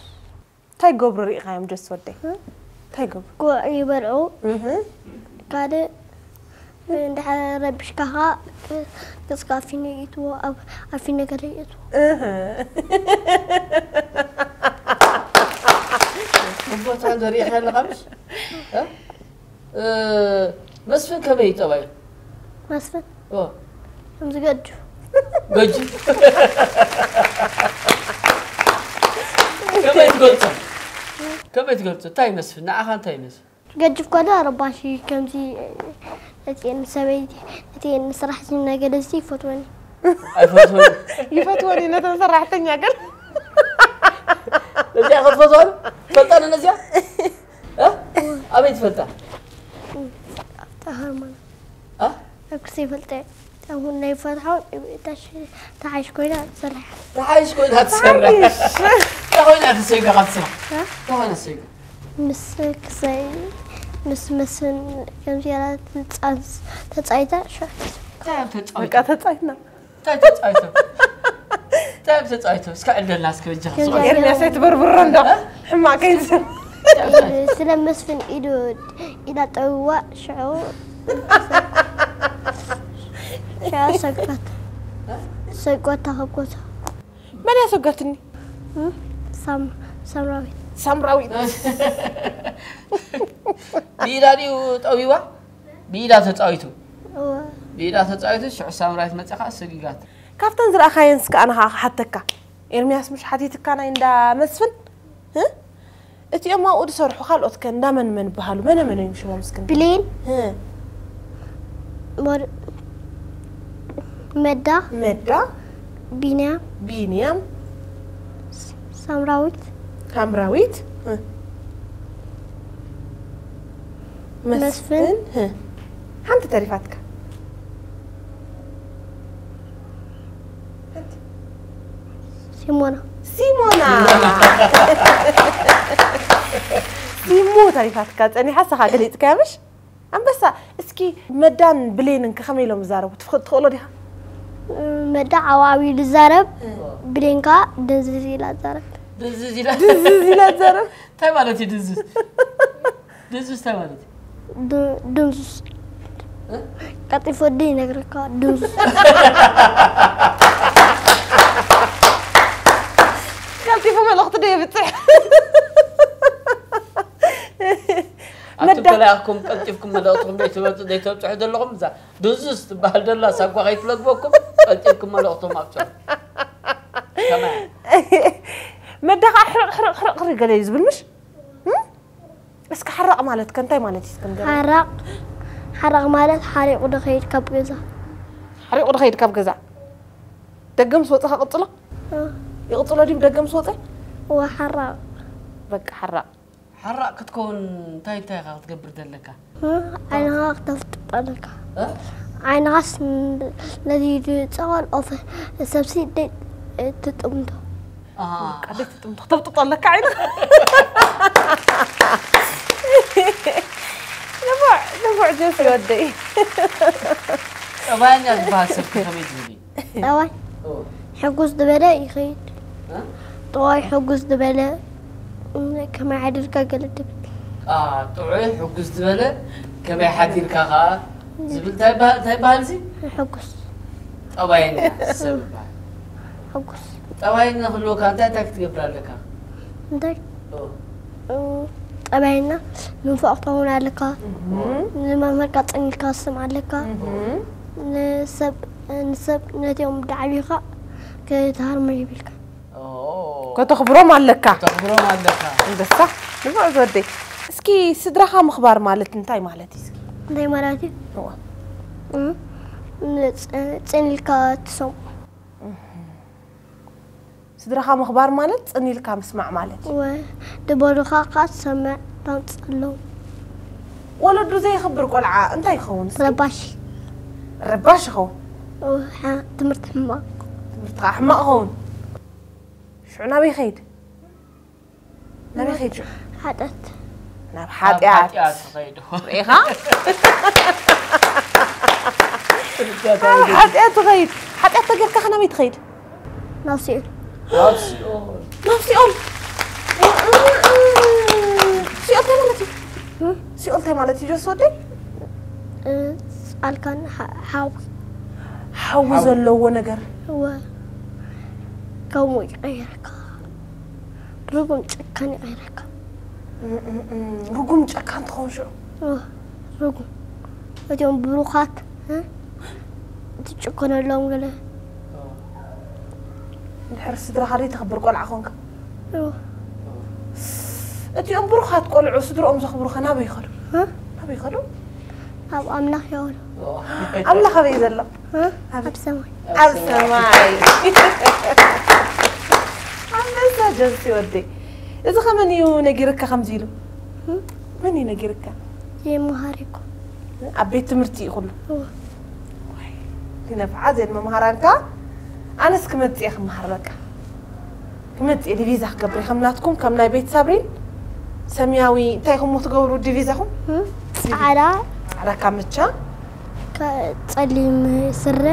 እንታይ ገብሩ ርኢኻዮም ጆሲ ወደይ? እንታይ ገብሩ? ጉዕ ይበልዑ። እህ፣ ካልእ እንድሕር ረቢሽካ ኸዓ ገጽካ ኣፊነ ይእትዎ፣ ኣብ ኣፊነ ገለ ይእትዎ። እህ። ክፈትሖም ዘርኢኻ ኣለኻ ምሽ? እ? እ፣ መስፍን ከመይ እዩ ጠባዩ? መስፍን ኦ፣ ከምዚ ገዱ ገጁ። ከመይ ትገልጾ? ከመይ ትገልጾ? እንታይ ይመስል? ንዓኻ እንታይ ይመስል? ገጅፍ ኮነ ረባሺ ከምዚ እቲ ንሰበይቲ እቲ ንስራሕተኛ ገለዝቲ ይፈትወኒ። ኣይፈትወን። ይፈትወኒ ነተን ሰራሕተኛ ገል ነዚኣ ክትፈትዋ ዶ? ትፈልጣ ዶ ነዚኣ? እ? ኣበይ ትፈልጣ? ተሃርማና እ? ኣብ ክሰይ ፈልጠ። ኣሁን ናይ ፈትሖ ተሓሽ ኮይና ትሰርሕ። ተሓይሽ ኮይና ትሰርሕ። እንታይ ኮይና ትሰይጋ ካብ ስራሕ? እንታይ ኮይና ትሰይጋ? ምስ ክሰይ ምስ መስን ከምዚ ገይራ ትጻንስ ተጻይታ ሸ እንታይ እዮም ተጻዊቶም? በቃ ተጻይትና። እንታይ ተጻዊቶም? እንታይ እዮም ተጻዊቶም? እስከ ዕደልና እስከ በጃኻ። ከምዚ ኤርሚያስ ኣይትበርብሮ እንዶ ሕማቅ ከይዝ ስለ መስፍን ኢዱ ኢዳ ጠውዋ ሽዑ ሽዑ ሰግፋት ሰይቆታ ከብኮታ መን ያሰጋትኒ? ሳም ሳምራዊት ሳምራዊት ብኢዳ ድዩ ጠዊዋ? ብኢዳ ተጻዊቱ። እወ ብኢዳ ተጻዊቱ ሽዑ ሳምራዊት መጽኻ ሰጊጋት። ካብተን ዝረኣኻየን እስከ ኣነ ከዓ ክሓተካ ኤርሚያስ ምሽ ሓቲትካ ናይ እንዳ መስፍን እ? እቲኦም ኣብኡ ዝሰርሑ ካልኦት ከ እንዳ መን መን ይበሃሉ መነ መን እዮም ሽሞም እስክን ብሌን እ? ሞር- መዳ መዳ ቢንያም ቢንያም ሳምራዊት ሳምራዊት እ? መስፍን። መስፍን እ? ሓንቲ ተሪፋትካ ሓንቲ ሲሞና ሲሞና ሲሞ ተሪፋትካ ጸኒሓ ሰኻ ገሊጽካያ ምሽ ኣንበሳ እስኪ መዳን ብሌንን ከኸመይ ኢሎም ዝዛረቡ ትፍቅ- ትኽእሎ ዲኻ መዳ ዓዋዊ ዝዛረብ ብሌንካ ደንዝዝ ኢላ ትዛረብ ድንዝዝ ኢላ ድንዝዝ ኢላ ትዛረብ እንታይ ማለት እዩ ድንዝዝ? ድንዝዝ እንታይ ማለት እዩ? ድ- ድንዙስ እ? ቀጢፎ ደ ይነግረካ ድንዙስ መልእኽቲ ዶ የብፅሕ? ኣቱም ተላኢኽኩም ቀልጢፍኩም መልእኽትኩም ዘይተበፅ ዘይተብፅሑ ዘለኹም እዛ ድንዙዝ ትበሃል ዘላ ሳጓ ከይትለግበኩም ቀልጢፍኩም መልእኽቶም ኣብፅሑ። ከመይ? መዳ ከዓ ሕርቕ ሕርቕ ሕርቕ ሕርቕ ገለ እዩ ዝብል ምሽ? እም? እስኪ ሓራቕ ማለት ከ እንታይ ማለት እዩ እስኪ ንገረኒ? ሓራቕ ሓራቕ ማለት ሓሪቑ ዶ ከይድ ካብ ገዛ? ሓሪቑ ዶ ከይድ ካብ ገዛ? ደገ ምስ ወፀ ከቕፅሎ? እ። ይቕፅሎ ድዩ ደገ ምስ ወፀ? እወ ሓራቕ። በቃ ሓራቕ። ሓራቕ ክትከውን እንታይ እንታይ ኢኻ ክትገብር ዘለካ? እ? ዓይንኻ ክተፍጥጦ ኣለካ። እ? ዓይንኻስ ን- ነዚ ዝፀቐል ኦፈ ሰብሲ ደይ ትጥምቶ። ኣሃ። ቀደት ትጥምቶ ክተፍጥጦ ኣለካ ዓይንኻ። ንፉዕ ንፉዕ ጀሲ ወደይ። ጠባያኛ ዝበሃል ሰብ ከ ከመይ ትብሊ? ጠዋይ ሕጉስ ዝበለ ይኸይድ። ጠዋይ ሕጉስ ዝበለ ከመይ ሓዲርካ ገለ ትብል። ጥዑይ ሕጉስ ዝበለ ከመይ ሓዲርካ ከዓ ዝብል እንታይ ይበሃል እዚ? ሕጉስ ጠባየኛ ሰብ ይበሃል። ሕጉስ ጠባየኛ ክህልወካ እንታይ እንታይ ክትገብር ኣለካ? እንታይ ጠባይና ንፉዕ ክትኸውን ኣለካ። ንመምህርካ ጸኒልካ ክትስምዕ ኣለካ። ንሰብ ንሰብ ነቲኦም ዳዕቢኻ ክትሃርሞ የብልካ። ከተኽብሮም ኣለካ። ተኽብሮም ኣለካ። ኣንበሳ ንፉዕ ዝወደይ። እስኪ ስድራኻ ምኽባር ማለት እንታይ ማለት እዩ? እስኪ እንታይ ማለት እዩ? እዋ። ጸኒልካ ትሰምዖ። ስድራኻ ምኽባር ማለት ጽን ኢልካ ምስማዕ ማለት እዩ። ወ ድበሉኻ ካ ትሰምዕ ታምፅእ ኣለዉ። ወለዱ ዘይኽብር ቆልዓ እንታይ ይኸውን? እስኪ? ረባሽ ረባሽ ይኸውን። ወ ሓ- ትምህርቲ ሕማቕ ትምህርቲ ከዓ ሕማቕ ይኸውን። ሽዑ ናበይ ይኸይድ? ናበይ ይኸይድ ሽዑ? ሓጠት ናብ ሓጢኣት። ሓጢኣት ትኸይድ። ርኢኻ? ሓጢኣት ትኸይድ። ሓጢኣት ተገርካ ከ ናበይ ትኸይድ? ናብ ሲኦል ናብ ሲኦል። ሲኦል እንታይ ማለት እዩ? ሲኦል እንታይ ማለት እዩ ጆስ ወደይ? ፃልካን ሓዊ ሓዊ ዘለዎ ነገር። ወ ከምኡ ይቀየርካ ርጉም ጨካን ይቀየርካ። ርጉም ጨካን ትኸውን ሽዑ። ርጉም እቲኦም ብሩኻት እ? ትጭኮነሎም ገለ እንድሕር ስድራኻ ዘይተኽብር ቆልዓ ኾንካ። እ፣ እቲኦም ብሩኻት ቆልዑ ስድርኦም ዘኽብሩ ኸ ናበይ ይኸዱ? እ? ናበይ ይኸዱ? ኣብ ኣምላኽ የውሉ ኣምላኽ ኣበይ ዘሎ? እ? ኣብ ሰማይ ኣብ ሰማይ። ኣንበሳ ጀሲ ወደይ። እዚ ኸ መን እዩ ነጊርካ ከምዚ ኢሉ? መን እዩ ነጊርካ? የመሃሪኩ ኣብ ቤት ትምህርቲ እዩ ኩሉ። እወ። ግነፍዓ ዘን መምሃራንካ ኣነስ ክመፅእ እየ ክመሃር በቃ ክመፅእ እየ ዲቪዛ ክገብር እየ ከም ናትኩም ከም ናይ ቤት ሳብሪን ሰማያዊ እንታይ ኢኹም ትገብሩ ዲቪዛኹም እ? ፃዕዳ ፃዕዳ ካምቻ ከ- ፀሊም ስረ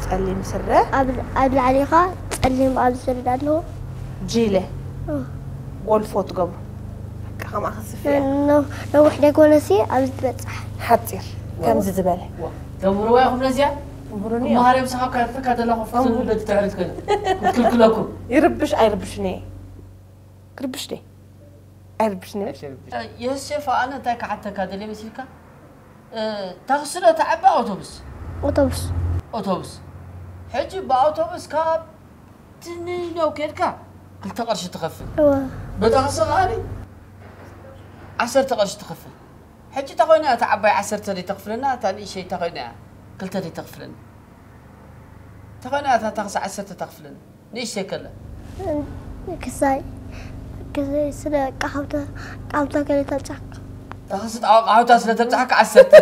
ፀሊም ስረ ኣብ ኣብ ላዕሊኻ ፀሊም ኣብ ዝስርድ ኣለዎ ጂለ እ። ጎልፎ ትገብሩ በቃ ከምኣ ክስፍያ ነ- ነዊሕ ደይኮነሲ ኣብ ዝበፅሕ ሓፂር ከምዚ ዝበለ ተምህርዋ ኢኹም ነዚኣ ትምህሩኒ መሃርያ ምሳኻ ካርተካ ተላኾፍ ክትብል በቲ ትሕሪት ኮይና ክትክልክለኩም ይርብሽ ኣይርብሽን እየ ክርብሽ ደ ኣይርብሽን እየ የሴፍ ኣነ እንታይ ክሓተካ ደልየ መሲልካ ታክሲ ዶ ተዓባ ኣውቶቡስ ኣውቶቡስ ኣውቶቡስ ሕጂ ብኣውቶቡስ ካብ ትንነው ኬድካ ክልተ ቅርሺ ትኸፍል እወ ብታክሲ ከኣኒ ዓሰርተ ቅርሺ ትኸፍል ሕጂ እታ ኮይና እታ ዓባይ ዓሰርተ ደይ ተኽፍለና እታ ንእሸይ እታ ኮይና እያ ክልተ ደይ ተኽፍለና እታ ኮይና እታ ታክሲ ዓሰርተ ተኽፍለና ንእሽተይ ከላ ክሳይ ክሳይ ስለ ቃሓውታ ቃሓውታ ከለ ተብጻሕካ ታክሲ ጣቃውታ ስለ ተብጻሕካ ዓሰርተ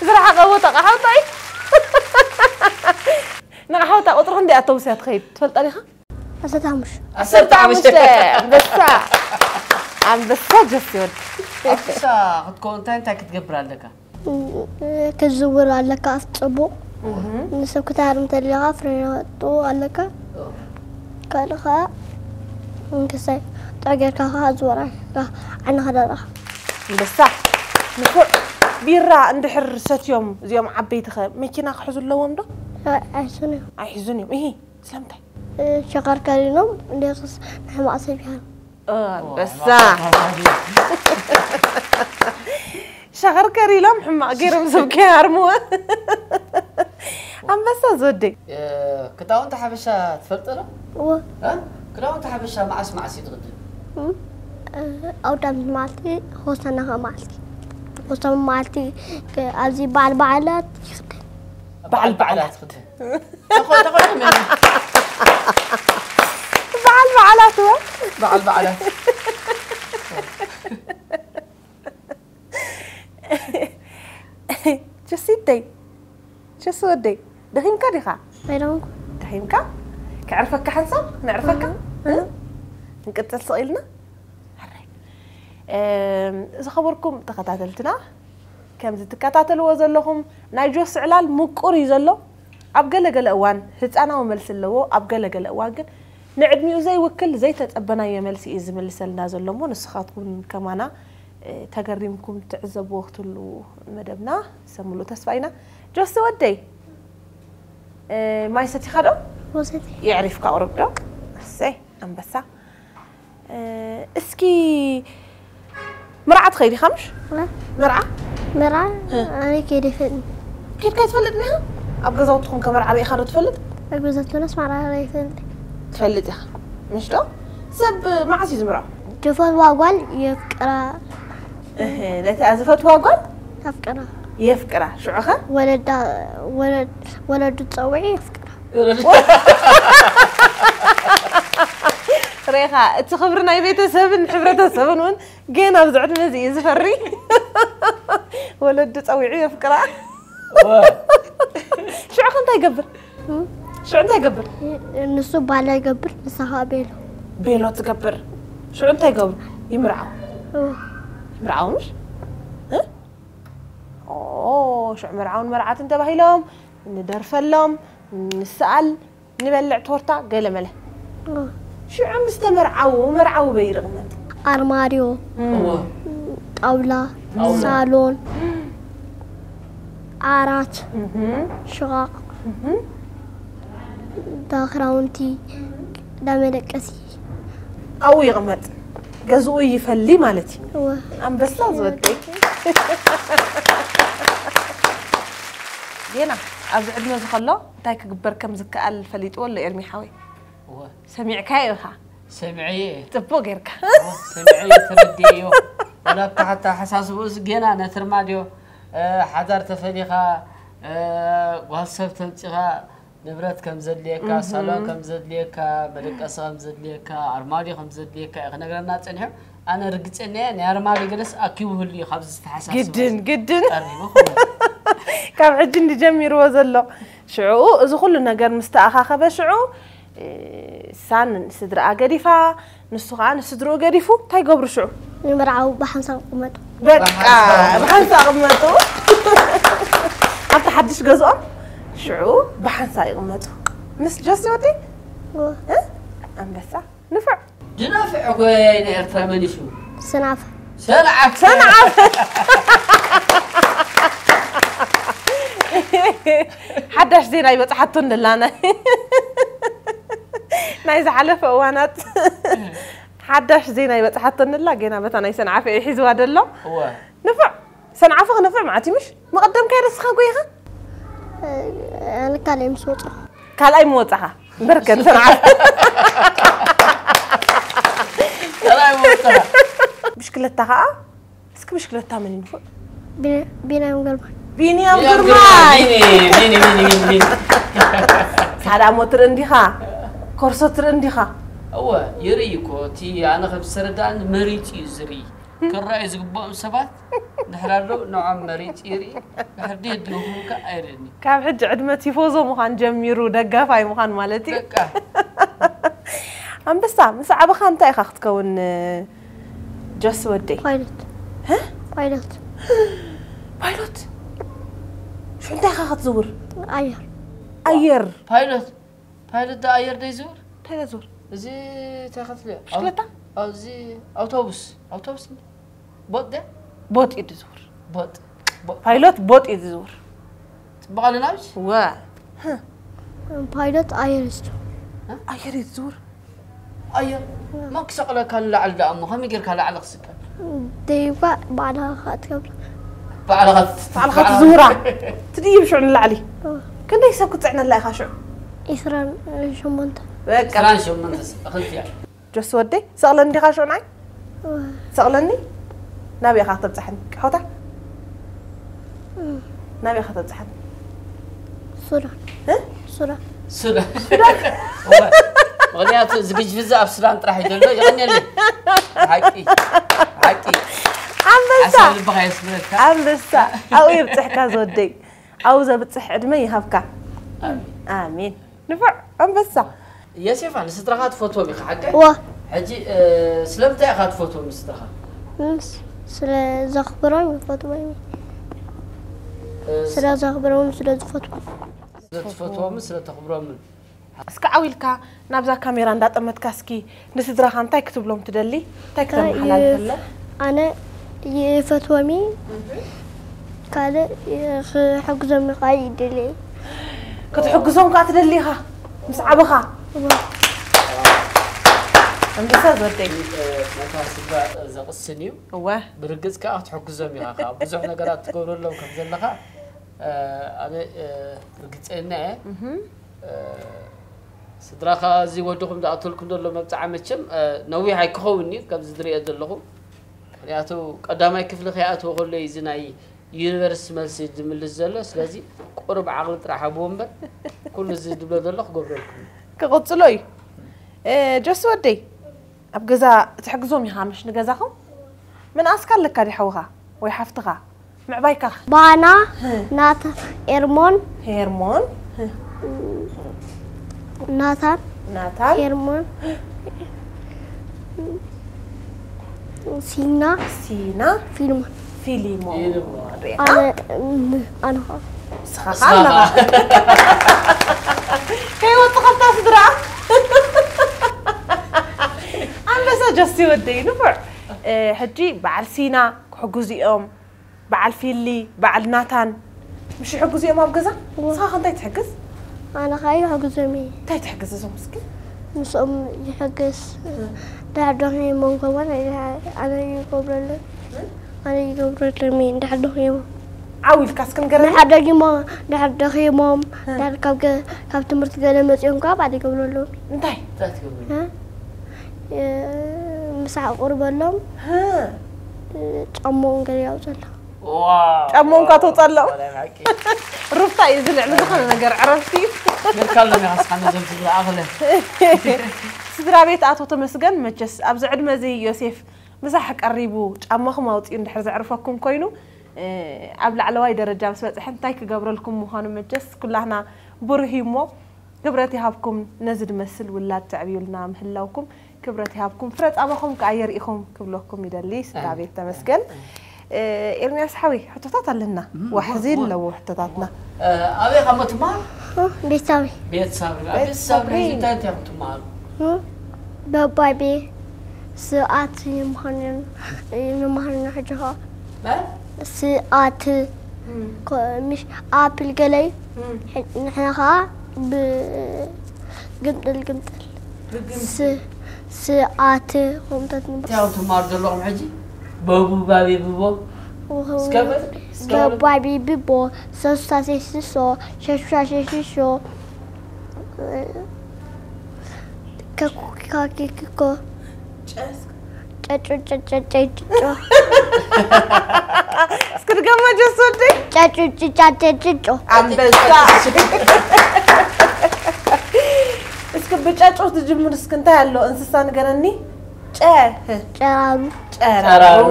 ዝረሓቐ ቦታ ቃሓውታ እዩ ንቃሓውታ ቁፅሪ ክንደይ ኣተውስያ ትኸይድ ትፈልጣ ዲኻ ዓሰርተ ሓሙሽተ ዓሰርተ ሓሙሽተ ኣንበሳ ኣንበሳ ጀስ ይወድ ኣፍሳ ክትከውን እንታይ እንታይ ክትገብር ኣለካ ክዝውር ኣለካ ጽቡቕ ንሰብ ክታርም ተለኻ ፍሬና ጥቡ ኣለካ ካልእ ከዓ እንክሳይ ጠገርካ ከዓ ዝወራካ ዓይንኻ ደረኻ ኣንበሳ ንፉዕ ቢራ እንድሕር ሰትዮም እዚኦም ዓበይትኸ መኪና ክሕዙ ኣለዎም ዶ ኣይሱን እዩ ኣይሕዙን እዮም ይሂ ስለምንታይ ሸኸርከር ኢሎም ደቅስ ናይ ሕማቕ ሰብ ይሃሉ። ኣንበሳ። ሸኸርከር ኢሎም ሕማቕ ገይሮም ሰብ ከይሃርምዎ። ኣንበሳ ዝወደይ። ክዳውንቲ ሓበሻ ትፈልጥ ዶ? እወ ክዳውንቲ ሓበሻ መዓስ መዓስ እዩ ትኽደን? ኣውዳምት መዓልቲ ሆሳና ከ መዓልቲ ሆሳና መዓልቲ ኣብዚ በዓል በዓላት ይኽደን። በዓል በዓላት ትኽደን። ተኾ- ተኾ- በዓል በዓላት ወ በዓል በዓላት ጀሲተይ ጀሲ ወደይ ደኺምካ ዲኻ? ኣይደንኩ ደኺምካ? ከዕርፈካ ሓንሳብ ነዕርፈካ? ክንቅጽል ስቕ ኢልና? ሕራይ። እም፣ ዝኸበርኩም ተኸታተልትና ከምዚ ትከታተልዎ ዘለኹም ናይ ጆስ ዕላል ምቁር እዩ ዘሎ። ኣብ ገለገለ እዋን ህፃናዊ መልሲ ኣለዎ፣ ኣብ ገለገለ እዋን ግን ንዕድሚኡ ዘይውክል ዘይተፀበናዮ መልሲ እዩ ዝምልሰልና ዘሎ እሞ ንስኻትኩም ከማና እ፣ ተገሪምኩም ትዕዘብዎ ክትህሉ መደብና ሰምሉ ተስፋ ኢና። ጆሲ ወደይ እ፣ ማይ ሰቲኻ ዶ? ወሰቲ የዕሪፍካ ቁርብ ዶ? እሰይ ኣንበሳ። እ፣ እስኪ መርዓ ትኸይድ ኢኻ ምሽ? መርዓ መራ ኣነ ከይደ ይፈልጥ ኬድካ ትፈልጥ ኒኻ? ኣብ ገዛውትኹም ከመርዓ ርኢኻ ዶ ትፈልጥ? ኣብ ገዛትናስ መራ ይፈልጥ ትፈልጥ ኢኻ ምሽ ዶ? ሰብ መዓስ እዩ ዝምርዖ? ዝፈትዋ ጓል የፍቅራ እህ፣ ነታ ዝፈትዋ ጓል ኣፍቅራ የፍቅራ ሽዑኸ ወለዳ ወለድ- ወለዱ ፀውዒ የፍቅራ ሬኻ እቲ ክብሪ ናይ ቤተሰብን ሕብረተሰብን እውን ገና ኣብዚ ዕድመ እዚ እዩ ዝፈሪ ወለዱ ፀዊዑ የፍቅራ ሽዑኸ እንታይ ይገብር ሽዑ እንታይ ይገብር ንሱ ባላ ይገብር ንሳ ከዓ ቤሎ ቤሎ ትገብር ሽዑ እንታይ ይገብሩ ይምርዓው እዎ። ይምርዓው ምሽ እ? ኦ ሽዑ መርዓውን መርዓትን ተባሂሎም ንደርፈሎም ንስኣል ንበልዕ ቶርታ ገለ መለ ሽዑ ምስ ተመርዓዉ መርዓዊ በይ ይቕመጥ ኣርማድዮ ጣውላ ሳሎን ዓራት ሽቓቕ ዳክራውንቲ ዳመደቀሲ ኣብኡ ይቕመጥ ገዝኡ ይፈሊ ማለት እዩ እወ ኣንበሳ ዝወደይ ጌና ኣብዚ ዕድመ እዚ ከሎ እንታይ ክግበር ከም ዝከኣል ፈሊጥዎ ኣሎ ኤርሚ ሓወይ እወ ሰሚዕካዮ ኢኻ ሰሚዐየ ጽቡቅ ጌርካ ሰሚዐየ ተረዲእዮ ወላ ብታሕታ ሓሳስብኡስ ጌና ነትርማድዮ ሓዳር ተፈሊኻ ጓል ሰብ ተምፂኻ ንብረት ከም ዘድልየካ ሳሎን ከም ዘድልየካ መደቀሲ ከም ዘድልየካ ኣርማድዮ ከም ዘድልየካ እዩ ክነግረና ፀኒሑ ኣነ ርግፀኛ እየ ናይ ኣርማድዮ ገለስ ኣኪቡ ህሉ እዩ ካብዚ ዝተሓሳስበ ግድን ግድን ቀሪቡ ክብል ካብ ሕጂ እንዲ ጀሚርዎ ዘሎ ሽዑ እዚ ኩሉ ነገር ምስ ተኣኻኸበ ሽዑ ሳን ስድራኣ ገዲፋ ንሱ ከዓ ንስድርኡ ገዲፉ እንታይ ገብሩ ሽዑ ንምርዓው ብሓንሳብ ቅመጡ በቃ ብሓንሳ ቅመጡ ኣብቲ ሓድሽ ገዝኦም ሽዑ ብሓንሳ ይቕመጡ ምስ ጆሲ ወዲ እ? ኣንበሳ ንፉዕ ድናፍዕ እኮ ናይ ኤርትራ መን እዩ ሽሙ ስናፍ ሰንዓፍ ሰንዓፍ ሓዳሽ ዜና ይበፅሓቶ እንደላና ናይ ዝሓለፈ እዋናት ሓዳሽ ዜና ይበፅሓቶ እንደላ ጌና በታ ናይ ሰንዓፈ እዩ ሒዝዋ ደሎ እወ ንፉዕ ሰንዓፈ ክነፍዕ ማዓት ምሽ መቐደምካ የደስኻ ጎይኻ ኣነ ካልኣይ ምስ ወፁ ካልኣይ ምወፃኻ በርከን ሰንዓፈ ካልኣይ ምወፃኻ ብሽክለታ ከዓ እስኪ ብሽክለታ መን ይንፉዕ ቢናዮም ገርማ ቢንያም ቢንያም ግርማይ ግርማይ። ሚኒ፣ ሚኒ፣ ሚኒ፣ ሚኒ። ሳዳሞ ትርኢ እንዲኻ ኮርሶ ትርኢ እንዲኻ እወ ይርኢ እኮ እቲ ኣነ ከም ዝተረዳእኒ መሪፅ እዩ ዝርኢ ክረኣዩ ዝግብኦም ሰባት ድሕር ኣሎ ንዖም መሪፅ ይርኢ ድሕር ድየ ድኹምካ ኣይርእኒ ካብ ሕጂ ዕድመ ቲፎዞ ምዃን ጀሚሩ ደጋፋይ ምዃን ማለት እዩ በቃ ኣንበሳ ምስ ዓበኻ እንታይ ኢኻ ክትከውን ጆስ ወደይ ፓይለት ሀ? ፓይለት ፓይሎት ሽዑ እንታይ ኢኻ ክትዝውር ኣየር ኣየር ፓይሎት ፓይሎት ዶ ኣየር ዶ ይዝውር እንታይ ኢኻ ዝውር እዚ እንታይ ክትልዮ ብሽክለታ ኣብዚ ኣውቶቡስ ኣውቶቡስ ቦጥ ደ ቦጥ እዩ ዝዝውር ቦጥ ቦጥ ፓይሎት ቦጥ እዩ ዝዝውር ፅቡቕ ኣለና ብሽ ወ ፓይለት ኣየር እዩ ዝዝውር ኣየር ይዝውር። ኣየ ማን ክሰቕለካ ንላዕሊ ደኣ እሞ ከመይ ጌርካ ላዕሊ ክስቀል? ደይባ ባዕልኻ ክትገብሮ። ባዕልኻ ባዕልኻ ትዝውራ። ትድይብ ሽዑ ንላዕሊ። ክንደይ ሰብ ክትፅዕነላ ኢኻ ሽዑ? ኢስራን ሸሞንተ። በቃ ሰላም ሸሞንተ ሰብ እኽልቲ እያ። ጀስ ወደይ ሰቕለኒ ዲኻ ሽዑ ናይ ሰቕለኒ። ናበይ ኢኻ ከተብፅሓኒ? ቃሖታ ናበይ ኢኻ ከተብፅሓኒ? ሱዳን እ? ሱዳን ሱዳን ምኽንያቱ ዝግጅ ቪዛ ኣብ ሱዳን ጥራሕ እዩ ዘሎ። ይቐንየለይ ሓቂ ሓቂ ኣንበሳ ሓሳብ ልብኻ የስምረልካ። ኣንበሳ ኣብኡ የብፅሕካ ዝወደይ። ኣብኡ ዘብፅሕ ዕድመ ይሃብካ። ኣሜን። ንፉዕ ኣንበሳ። የሴፋ ንስድራኻ ትፈትዎም ኢኻ ሓቀ? ዋ ሕጂ እ፣ ስለምንታይ ኢኻ ትፈትዎም ንስድራኻ? ምስ ስለ ዘኽብሮም ይፈትዎም። እ፣ ስለ ዘኽብሮም ስለ ዝፈትዎም። ስለ ትፈትዎምን ስለ ተኽብሮምን። እስኪ ዓው ኢልካ ናብዛ ካሜራ እንዳጠመትካ እስኪ ንስድራኻ እንታይ ክትብሎም ትደሊ? እንታይ ክተመሓላልፈለ? ኣነ ይፈትዎም። ካልእ ክሕግዞም ከዓ ይደሊ። ክትሕግዞም ከዓ ትደሊ ኢኻ ምስ ዓበኻ። ኣንበሳ ዝወደይ። ነታ ስድራ ዘቕስን እዩ። እወ ብርግፅ ከዓ ክትሕግዞም ኢኻ ከዓ ብዙሕ ነገራት ትገብረሎም ከም ዘለኻ እ፣ ኣነ እ፣ ርግፀኛ እየ። እ፣ ስድራኻ እዚ ወድኹም ዝኣተልኩም ዘሎ መብፅዓ መቸም እ፣ ነዊሕ ኣይክኸውን እዩ ከምዚ ዝሪኦ ዘለኹ። ምክንያቱ ቀዳማይ ክፍሊ ከይኣትዎ ከሎ እዩ እዚ ናይ ዩኒቨርሲቲ መልሲ ዝምልስ ዘሎ። ስለዚ ቁሩብ ዓቕሊ ጥራሕ ሃብዎ እምበር ኩሉ እዚ ዝብሎ ዘሎ ክገብረልኩም እዩ። ክቕፅሎ እዩ። እ፣ ጀስ ወደይ ኣብ ገዛ ትሕግዞም ኢኻ ምሽ ንገዛኹም? ምንኣስካ ኣለካ ዲ ሓውኻ ወይ ሓፍትኻ? ምዕባይካ ባና ናታ ኤርሞን ሄርሞን ናታን ናታን ኤርሞን ሲና ሲና ፊልሞን ፊሊሞን ፊሊሞን። ሪኣ ኣነ ኣነ ኸዓ ንስኻ ከዓ ኣለኻ ከይወጥኸልታ ስድራ ኣንበሳ ጀስቲ ወደይ ንፉዕ እ፣ ሕጂ በዓል ሲና ክሕግዙ እዮም በዓል ፊሊ በዓል ናታን ምሽ ይሕግዙ እዮም ኣብ ገዛ ንስኻ ከ እንታይ ትሕግዝ ኣነ ኸዓ ይሕግዞም እየ እንታይ ትሕግዝ እዞም እስኪ ምስኦም ይሕግዝ ድሕር ደኺሞም ከማን ኣነ ይገብረሎም ኣነ ይገብረሎም እየ ድሕር ደኺሞም ዓው ኢልካ እስኪ ንገረኒ ድሕር ደጊሞ ድሕር ደኺሞም ድሕር ካብ ገ- ካብ ትምህርቲ ገለ መፂኦም ከዓ ባዕለ ይገብረሎም እንታይ እንታይ ትገብሩ? እ? እ፣ ምሳሕ ኣቑርበሎም ህ፣ እ፣ ጫማኦም ገለ ያውፀሎም ዋው! ጫማኦም እኳ ተውፀሎም? ወላሂ ብሓቂ። ሩፍታ እዩ ዝልዕ ንዝኾነ ነገር ዕረፍቲ እዩ ጌርካ ኣሎ ኒኻ ስኻ ነዞም ስድራ ኣኽለ። ስድራ ቤት ኣቶ ተመስገን መቸስ ኣብዚ ዕድመ እዚ ዮሴፍ ምሳሕ ቀሪቡ ጫማኹም ኣውፅኡ እንድሕር ዘዕርፈኩም ኮይኑ እ፣ ኣብ ላዕለዋይ ደረጃ ምስ በፅሐ እንታይ ክገብረልኩም ምዃኑ መቸስ ኩላህና ብሩህ እዩ እሞ ክብረት ይሃብኩም ነዚ ዝመስል ውላድ ተዕብዩልና ምህላውኩም ክብረት ይሃብኩም ፍረ ፃባኹም ከዓ የርኢኹም ክብለኩም ይደሊ ስድራ ቤት ተመስገን እ፣ ኤርሚያስ ሓወይ ሕቶታት ኣለና ዋሕዚ ኣለዎ ሕቶታትና ኣበይ ካብ ትማል? ቤተሰብ ቤት ሳብሪ። ኣብ ቤት ሳብሪ ሕጂ እንታይ እንታይ ክትመሃሩ? በባቤ ስርዓት ይምሃርና ይምሃርና ሕጂ ኸዓ እ? ስርዓት ኮ- ምሽ ኣፕል ገለይ ንሕና ኸዓ ብግምጥል ግምጥል ስ- ስርዓት ከምታት ንብል እንታይ ኣብ ትመሃሩ ዘለኹም ሕጂ? በቡ ባቤ ብቦ እስከ በል፣ እስከ በል። ገባቢ ብቦ ሰሱሳ ሴሽሶ ሸሹሻ ሸሽሾ ከኩካኪክኮ ጨጩጨጨጨጭጮ እስኪ ድገማ ጀስ ወደይ ጨጩጭጫጨጭጮ ኣንበሳ እስኪ ብጨጮ ትጅምር እስኪ እንታይ ኣሎ እንስሳ ንገረኒ ጨ ጨራሩ ጨራሩ ጨራሩ።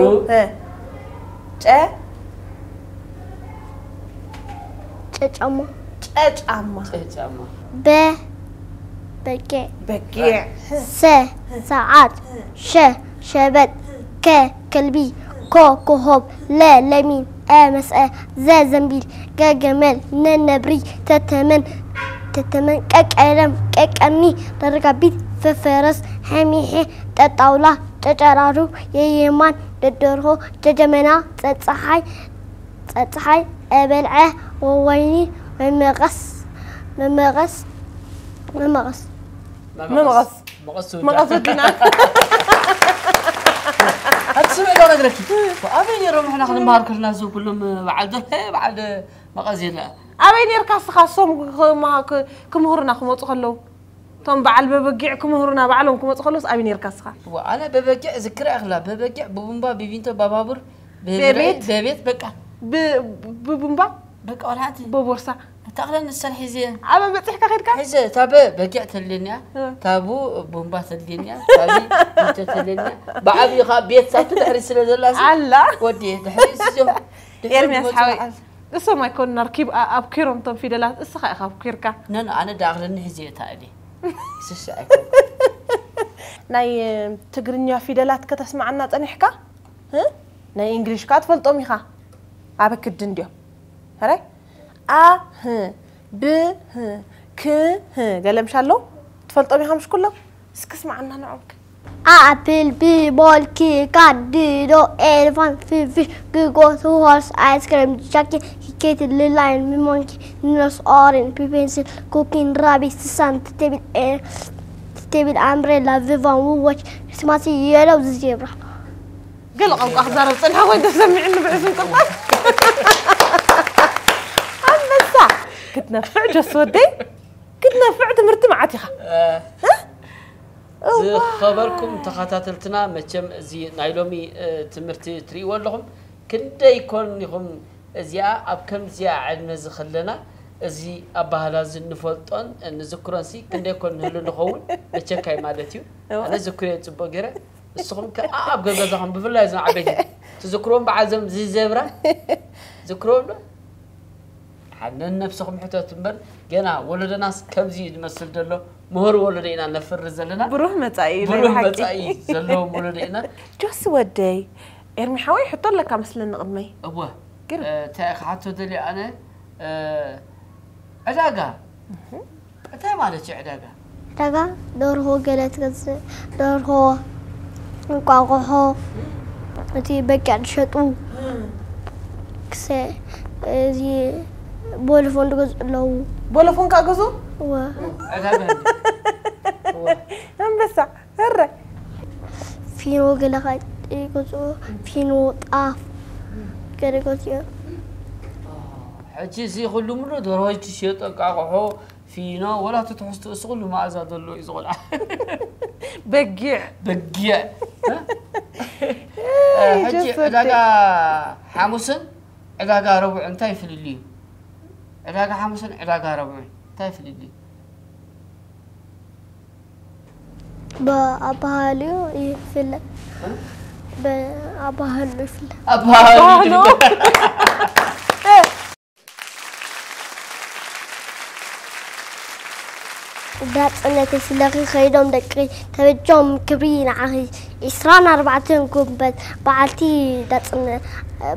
ጨ ጨጫማ ጨጫማ ጨጫማ በ በጊዕ በጊዕ ሰ ሰዓት ሸ ሸበጥ ከ ከልቢ ኮ ኮኾብ ለ ለሚን አ መስአ ዘ ዘንቢል ገ ገመል ነ ነብሪ ተተመን ተተመን ቀ ቀለም ቀ ቀሚ ደርጋቢት ፈፈረስ ሐሚሐ ጠጣውላ ጨጨራሩ የየማን ደደርሆ ጀጀመና ጸጸሓይ ጸጸሓይ እበልዐ ወወይኒ መመቐስ መመቐስ መመቐስ መቐስ። መቐስ ወዲና። ኣቲ ስምዒ ዶ ነግረኪ? ኣበይ ነይሮም ንሕና ክንመሃር ከለና እዞም ኩሎም በዓል ደርሀ በዓል መቐስ የለ። ኣበይ ነርካ እስኻ እሶም ክምህሩና ክመፁ ከለዉ? እቶም በዓል በበጊዕ ክምህሩና ባዕሎም ክመፁ ከለውስ ኣበይ ነርካ እስኻ? እዋ ኣነ በበጊዕ ዝክራ እኽላ በበጊዕ ብቡምባ ብቪንቶ ባባቡር በቤት በቤት በቃ ብቡምባ በቃ ወላ ሓንቲ በቦርሳ እታ ክለን ንሰን ሒዘ ኣበ በፂሕካ ከድካ ሒዘ እታ በበጊዕ ተልየንያ እታ ቡ ቡምባ ተልየንያ እታ ቪንቶ ተልየንያ ብዓብዩ ከዓ ቤት ሳብቲ ድሕሪ ስለ ዘላ ኣላ ወዲ ድሕሪ ስዮ ኤርሚያስ ሓወይ እሶም ኣይኮኑን ኣርኪብ ኣብኪሮም እቶም ፊደላት እስኻ ኢኻ ኣብኪርካ ነን ኣነ ዳእኽለኒ ሒዘ እታ እለ ስስዐ ኣይኮንኩ ናይ ትግርኛ ፊደላት ከተስማዓና ጸኒሕካ እ? ናይ እንግሊሽ ከኣ ትፈልጦም ኢኻ ኣበክዲ እንድዮም ሕራይ ኣ ህ ብ ህ ክ ህ ገለ ምሽ ኣለዉ ትፈልጦም ኢኻ ምሽ ኩሎም እስኪ ስማዓና ንዖምክ Apple, bee, monkey, cat, dino, elephant, fish, goat, horse, ice cream, jacket, kitten, lion, monkey, nose, orange, pencil, cooking, rabbit, sun, table, air, table, umbrella, viva, watch, Christmas, yellow, zebra. ገለ ቋንቋ ክዛረብ ጸኒሐ ወይ ተሰሚዕኒ ብዕሱም ቅርታ ኣንበሳ ክትነፍዕ ጀስ ወደይ ክትነፍዕ ትምህርቲ መዓት ኢኻ ዝኸበርኩም ተኸታተልትና መቸም እዚ ናይ ሎሚ ትምህርቲ ትርእይዎ ኣለኹም ክንደይ ኮን ኢኹም እዚኣ ኣብ ከምዚኣ ዕድመ ዝኸለና እዚ ኣባህላ እዚ ንፈልጦን ንዝክሮን ሲ ክንደይ ኮን ንህሉ ንኸውን መቸካይ ማለት እዩ ኣነ ዝክርዮ ፅቡቅ ገይረ ንስኹም ከ ኣብ ገዛኹም ብፍላይ እዞም ዓበይቲ ትዝክርዎም በዓል ዘም ዝዘብራ ዝክርዎም ዶ ሓነን ነብስኹም ሕተት እምበር ገና ወለደናስ ከምዚ እዩ ዝመስል ዘሎ ምሁር ወለዶ ኢና ነፍሪ ዘለና ብሩህ መጻኢ ናይ ብሩህ ብሓቂ። መጻኢ ዘለዎም ወለዶ ኢና ጆሲ ወደይ ኤርሚ ሓወይ ሕቶ ኣለካ መስለኒ ቅድመይ እወ ግን እ፣ እንታይ ክሓቶ ደልየ ኣነ እ፣ ዕዳጋ እንታይ ማለት እዩ ዕዳጋ ዕዳጋ ደርሆ ገለ ትገዝእ ደርሆ እንቋቑሖ እቲ በቂዕ ዝሸጡ ክሰ እዚ ቦልፎን ዝገዝኡ ኣለዉ ቦለፎን ከዓ ገዝኡ እወ ዕዳጋ እንዲ እወ ኣንበሳ እረ ፊኖ ገለ ከዓ ይገዝኡ ፊኖ ጣፍ ገለ ይገዝኡ እዮም ሕጂ እዚ ኩሉ ምሉ ደርሆ ትሸየጡ እንቃቑሖ ፊኖ ወላ እቲ ትሕዝትኡ እዚ ኩሉ መኣዛ ዘለዎ እዩ ዝቆልዓ በጊዕ በጊዕ ሕጂ ዕዳጋ ሓሙስን ዕዳጋ ረቡዕ እንታይ ፍልልዩ ዕዳጋ ሓሙስን ዕዳጋ ረቡዕ እንታይ ፍልልዩ ብኣባህልኡ ይፍለ ብኣባህሉ ይፍለ ኣባህሉ ዳጽነት ስለኺ ኸይዶም ደቂ ተበጆም ክብሪ ንዓኺ ዒስራን ኣርባዕተን ጉንበት በዓልቲ ዳጽነ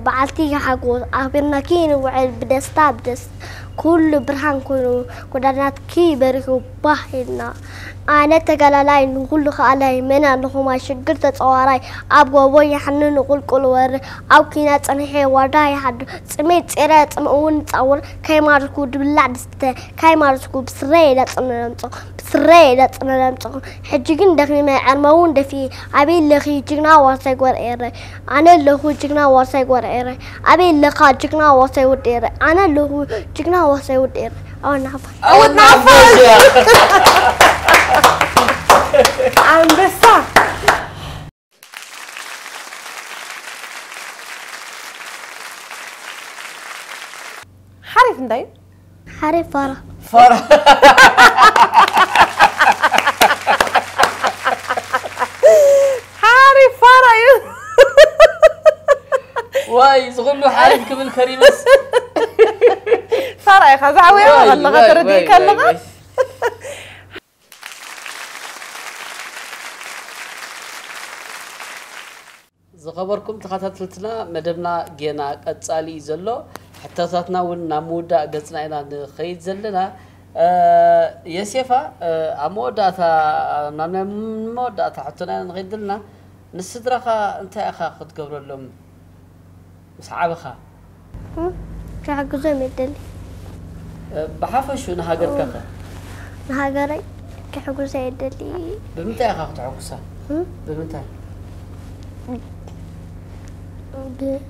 በዓልቲ ሓጎስ ኣኽቢርናኪ ንውዕል ብደስታ ብደስ ኩሉ ብርሃን ኮይኑ ጎዳናትኪ በሪኹ ባህ ኢልና ኣነ ተጋላላይ ንኹሉ ከኣላይ መን ኣለኹም ኣሽግር ተጸዋራይ ኣብ ጎቦ ይሓኒ ንቁልቁል ወሪ ኣብ ኪና ጸኒሐ ዋዳ ይሓዱ ጽሜት ጼረ ጽምእውን ጻውር ከይማርኩ ድብላዕ ድስተ ከይማርኩ ብስረ የዳጽነ ለምጽኹ ብስረ የዳጽነ ለምጽኹ ሕጂ ግን ደኺመ ዕርመ እውን ደፊ ኣበይ ኣለኺ ጅግና ዋርሳይ ጓል ኤረ ኣነ ኣለኹ ጅግና ዋርሳይ ጓል ኤረ ኣበይ ኣለኻ ጅግና ዋርሳይ ወዲ ኤረ ኣነ ኣለኹ ጅግና ዋርሳይ ወዲ ኤረ ኣወናፋ ኣወናፋ ኣንበሳ ሓሪፍ እንታይ እዩ ሓሪፍ ፋራ ፋራ ሓሪፍ ፋራ እዩ ዋይ ዝኹሉ ሓሪፍ ክብል ከሪመስ ፋራ ኢኻ ዛዕወያ ከለኻ ተረዲእካ ኣለኻ ዝኸበርኩም ተኸታተልትና መደብና ጌና ቀጻሊ እዩ ዘሎ ሕቶታትና እውን ናብ ምውዳእ ገጽና ኢና ንኸይድ ዘለና የሴፋ ኣብ መወዳእታ ናብ ናይ መወዳእታ ሕቶና ኢና ንኸይድ ዘለና ንስድራኻ እንታይ ኢኻ ክትገብረሎም ምስ ዓበኻ ክሕግዞም የደሊ ብሓፈሹ ንሃገርካኸ ንሃገረይ ክሕጉሳ ይደሊ። ብምንታይ ኢኻ ክትሕጉሳ? እም? ብምንታይ? ብ-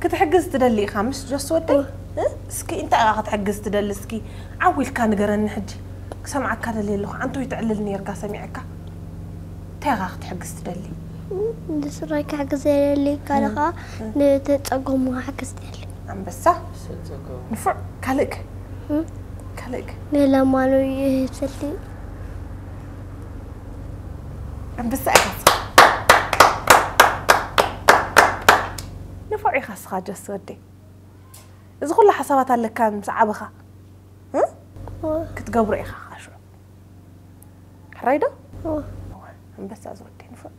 ክትሕግዝ ትደሊ ኢኻ ምስ ጆስ ወደይ? እ? እስኪ እንታይ ኢኻ ክትሕግዝ ትደሊ? እስኪ ዓው ኢልካ ንገረኒ ሕጂ። ክሰምዓካ ደልየ ኣለኹ። ዓንተወይ ትዕልል ነይርካ ሰሚዐካ። እንታይ ኢኻ ክትሕግዝ ትደሊ? ንስራይ ክሕግዝ የደሊ፣ ካልእ ኸዓ ንተጸገሙ ክሕግዝ የደሊ። ኣንበሳ። ሰጸጎ ንፉዕ። ካልእክ? እም? ካልእክ? ንለማኑ ይህብሰልቲ። ኣንበሳ ኢኻ። ንፉዕ ኢኻ እስኻ ጆስ ወደይ። እዚ ኩሉ ሓሳባት ኣለካ ምስ ዓበኻ። እ? ክትገብሮ ኢኻ ካሹ። ሕራይ ዶ? ኣንበሳ ዝወደይ ንፉዕ።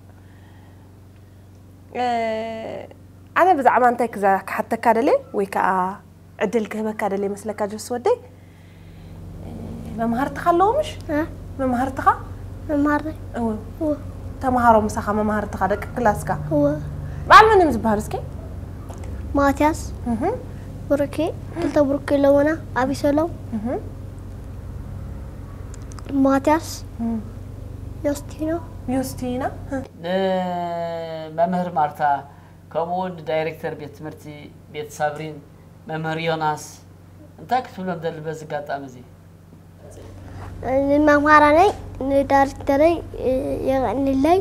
እ፣ ኣነ ብዛዕባ እንታይ ክዛ-፣ ክሓተካ ደልየ ወይ ከዓ ዕድል ክህበካ ደልየ መስለካ ጆስ ወደይ? እ፣ መምሃርትኻ ኣለዎ ምሽ? እ? መምሃርትኻ? መምሃረይ። እወ። እወ። ተምሃሮ ምሳኻ መምሃርትኻ ደቂ ክላስካ? እወ። በዓል መን እዮም ዝበሃሉ እስኪ? ማትያስ፣ እህ፣ ብሩኬ፣ ክልተ ብሩኬ ኣለውና፣ ኣቢሰሎም፣ እህ፣ ማትያስ፣ እህ። ዮስቲኖ። ዮስቲና። ንመምህር ማርታ፣ ከምኡ እውን ንዳይሬክተር ቤት ትምህርቲ ቤት ሳብሪን፣ መምህር ዮናስ፣ እንታይ ክትብሎም ደሊ በዚ ኣጋጣሚ እዚ? ንመምሃራነይ፣ ንዳይሬክተረይ የቐንለይ።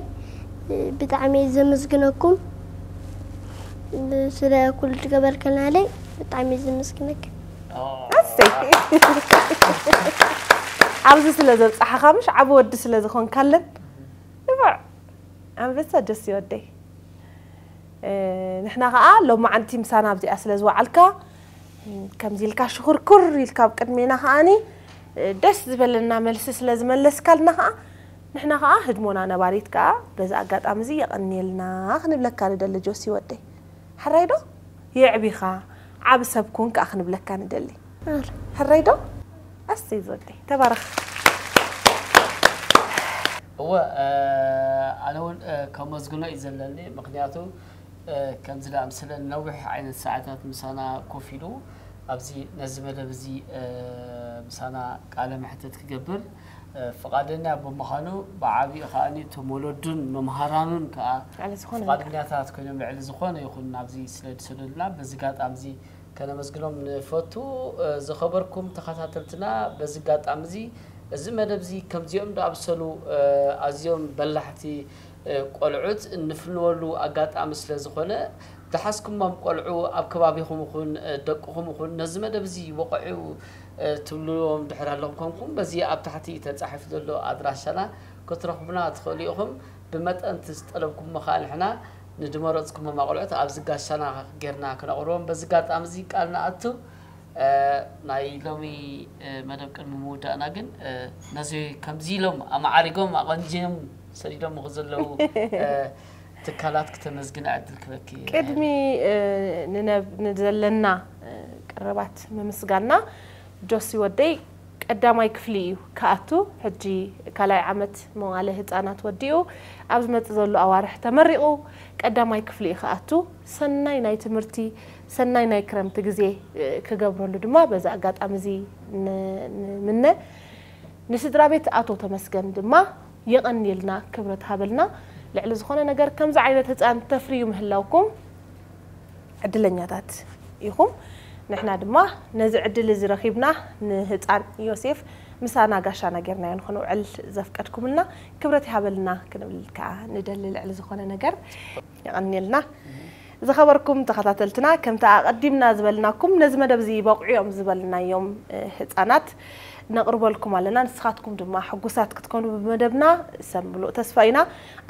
ብጣዕሚ ዘመስግነኩም ስለ ኩሉ ትገበርክናለይ። ብጣዕሚ ዘመስግነክ። ኣሰይ። ኣብዚ ስለ ዘብጻሓኻ ምሽ ዓቢ ወዲ ስለ ዝኾንካለን። ንፉዕ። ኣንበሳ ጆሲ ወደይ። እ፣ ንሕና ኸኣ ሎማዓንቲ ምሳና ኣብዚኣ ስለ ዝወዓልካ፣ ከምዚ ኢልካ ሽኹርኩር ኢልካ ኣብ ቅድሜና ኸኣኒ፣ እ፣ ደስ ዝበለና መልሲ ስለ ዝመለስካልና ኸኣ፣ ንሕና ኸኣ ህድሞና ነባሪት ከኣ በዚ ኣጋጣሚ እዚ የቐንየልና ክንብለካ ንደሊ ጆሲ ወደይ። ሕራይ ዶ? የዕቢኻ፣ ዓቢ ሰብ ኩን ከኣ ክንብለካ ንደሊ። ሕራይ ዶ? ኣሰይ ዝወደይ፣ ተባረኽ። እወ፣ እ፣ ኣነ እውን፣ እ፣ ከመስግኖ እዩ ዘለኒ። ምኽንያቱ፣ እ፣ ከምዚ ደኣ ምስለ ነዊሕ ዓይነት ሰዓታት ምሳና ኮፍ ኢሉ ኣብዚ ነዚ መደብ እዚ፣ እ፣ ምሳና ቃለ መሕትት ክገብር፣ እ፣ ፍቓደኛ ብምዃኑ ብዓቢኡ ከኣ እቶም ወለዱን መምሃራኑን ከኣ ልዕሊ ዝኾነ ፍቓደኛታት ኮይኖም ልዕሊ ዝኾነ ይኹን ናብዚ ስለ ዝሰደዱልና በዚ ኣጋጣሚ እዚ ከነመስግኖም ንፈቱ። እ፣ ዝኸበርኩም ተኸታተልትና፣ በዚ ኣጋጣሚ እዚ፣ እዚ መደብ እዚ ከምዚኦም ዝኣምሰሉ፣ እ፣ ኣዝዮም በላሕቲ፣ እ፣ ቆልዑት እንፍንወሉ ኣጋጣሚ ስለ ዝኾነ፣ ዝሓዝኩሞም ቆልዑ ኣብ ከባቢኹም ይኹን፣ እ፣ ደቅኹም ይኹን ነዚ መደብ እዚ ወቕዑ፣ እ፣ ትብልዎም ድሕር ኣለኹም ኮንኩም፣ በዚ ኣብ ታሕቲ ተጻሒፉ ዘሎ ኣድራሻና ክትረኽቡና ትኽእሉ ኢኹም። ብመጠን እቲ ዝጠለብኩሞ ከኣ ንሕና ንድመረጽኩሞም ኣቑልዑት ኣብዚ ጋሻና ጌርና ክነቕርቦም በዚ ኣጋጣሚ እዚ ቃል ንኣቱ። እ፣ ናይ ሎሚ፣ እ፣ መደብ ቅድሚ ምውዳእና ግን፣ እ፣ ነዚ ከምዚ ኢሎም ኣማዓሪጎም ኣቐንጅዮም ሰዲዶም ዘለዉ፣ እ፣ ትካላት ክተመስግና ዕድል ክበኪ። ቅድሚ፣ እ፣ ንነብ-፣ ንዘለና፣ እ፣ ቀረባት ምምስጋንና ጆሲ ወደይ ቀዳማይ ክፍሊ እዩ ክኣቱ። ሕጂ ካልኣይ ዓመት መዋለ ህጻናት ወዲኡ ኣብ ዝመጽእ ዘሎ ኣዋርሕ ተመሪቑ ቀዳማይ ክፍሊ እዩ ክኣቱ። ሰናይ ናይ ትምህርቲ፣ ሰናይ ናይ ክረምቲ ግዜ፣ እ፣ ክገብረሉ ድማ በዚ ኣጋጣሚ እዚ ን-፣ ንምነ። ንስድራ ቤት ኣቶ ተመስገን ድማ የቐንየልና፣ ክብረት ሃበልና። ልዕሊ ዝኾነ ነገር ከምዚ ዓይነት ህጻን ተፍርዩ ምህላውኩም ዕድለኛታት ኢኹም። ንሕና ድማ ነዚ ዕድል እዚ ረኺብና ንህጻን ዮሴፍ ምሳና ጋሻና ጌርናዮ ንኽንውዕል ዘፍቀድኩምልና ክብረት ይሃበልና ክንብል ከኣ ንደሊ። ልዕሊ ዝኾነ ነገር የቐንየልና። ዝኸበርኩም ተኸታተልትና፣ ከምቲ ኣቐዲምና ዝበልናኩም ነዚ መደብ እዚ ይበቕዑ እዮም ዝበልናዮም፣ እ፣ ህጻናት ነቕርበልኩም ኣለና። ንስኻትኩም ድማ ሕጉሳት ክትኮኑ ብመደብና ሰብ ምሉእ ተስፋ ኢና።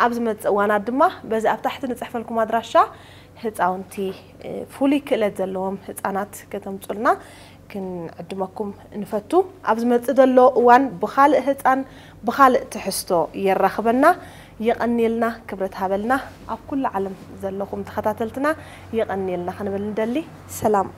ኣብ ዝመጽእ እዋናት ድማ በዚ ኣብ ታሕቲ ንጽሕፈልኩም ኣድራሻ ህጻውንቲ፣ እ፣ ፍሉይ ክእለት ዘለዎም ህጻናት ከተምጹልና ክንዕድመኩም ንፈቱ። ኣብ ዝመጽእ ዘሎ እዋን ብኻልእ ህጻን ብኻልእ ትሕዝቶ የራኽበና። የቐንየልና፣ ክብረት ሃበልና። ኣብ ኩሉ ዓለም ዘለኹም ተኸታተልትና የቐንየልና ክንብል ንደሊ። ሰላም።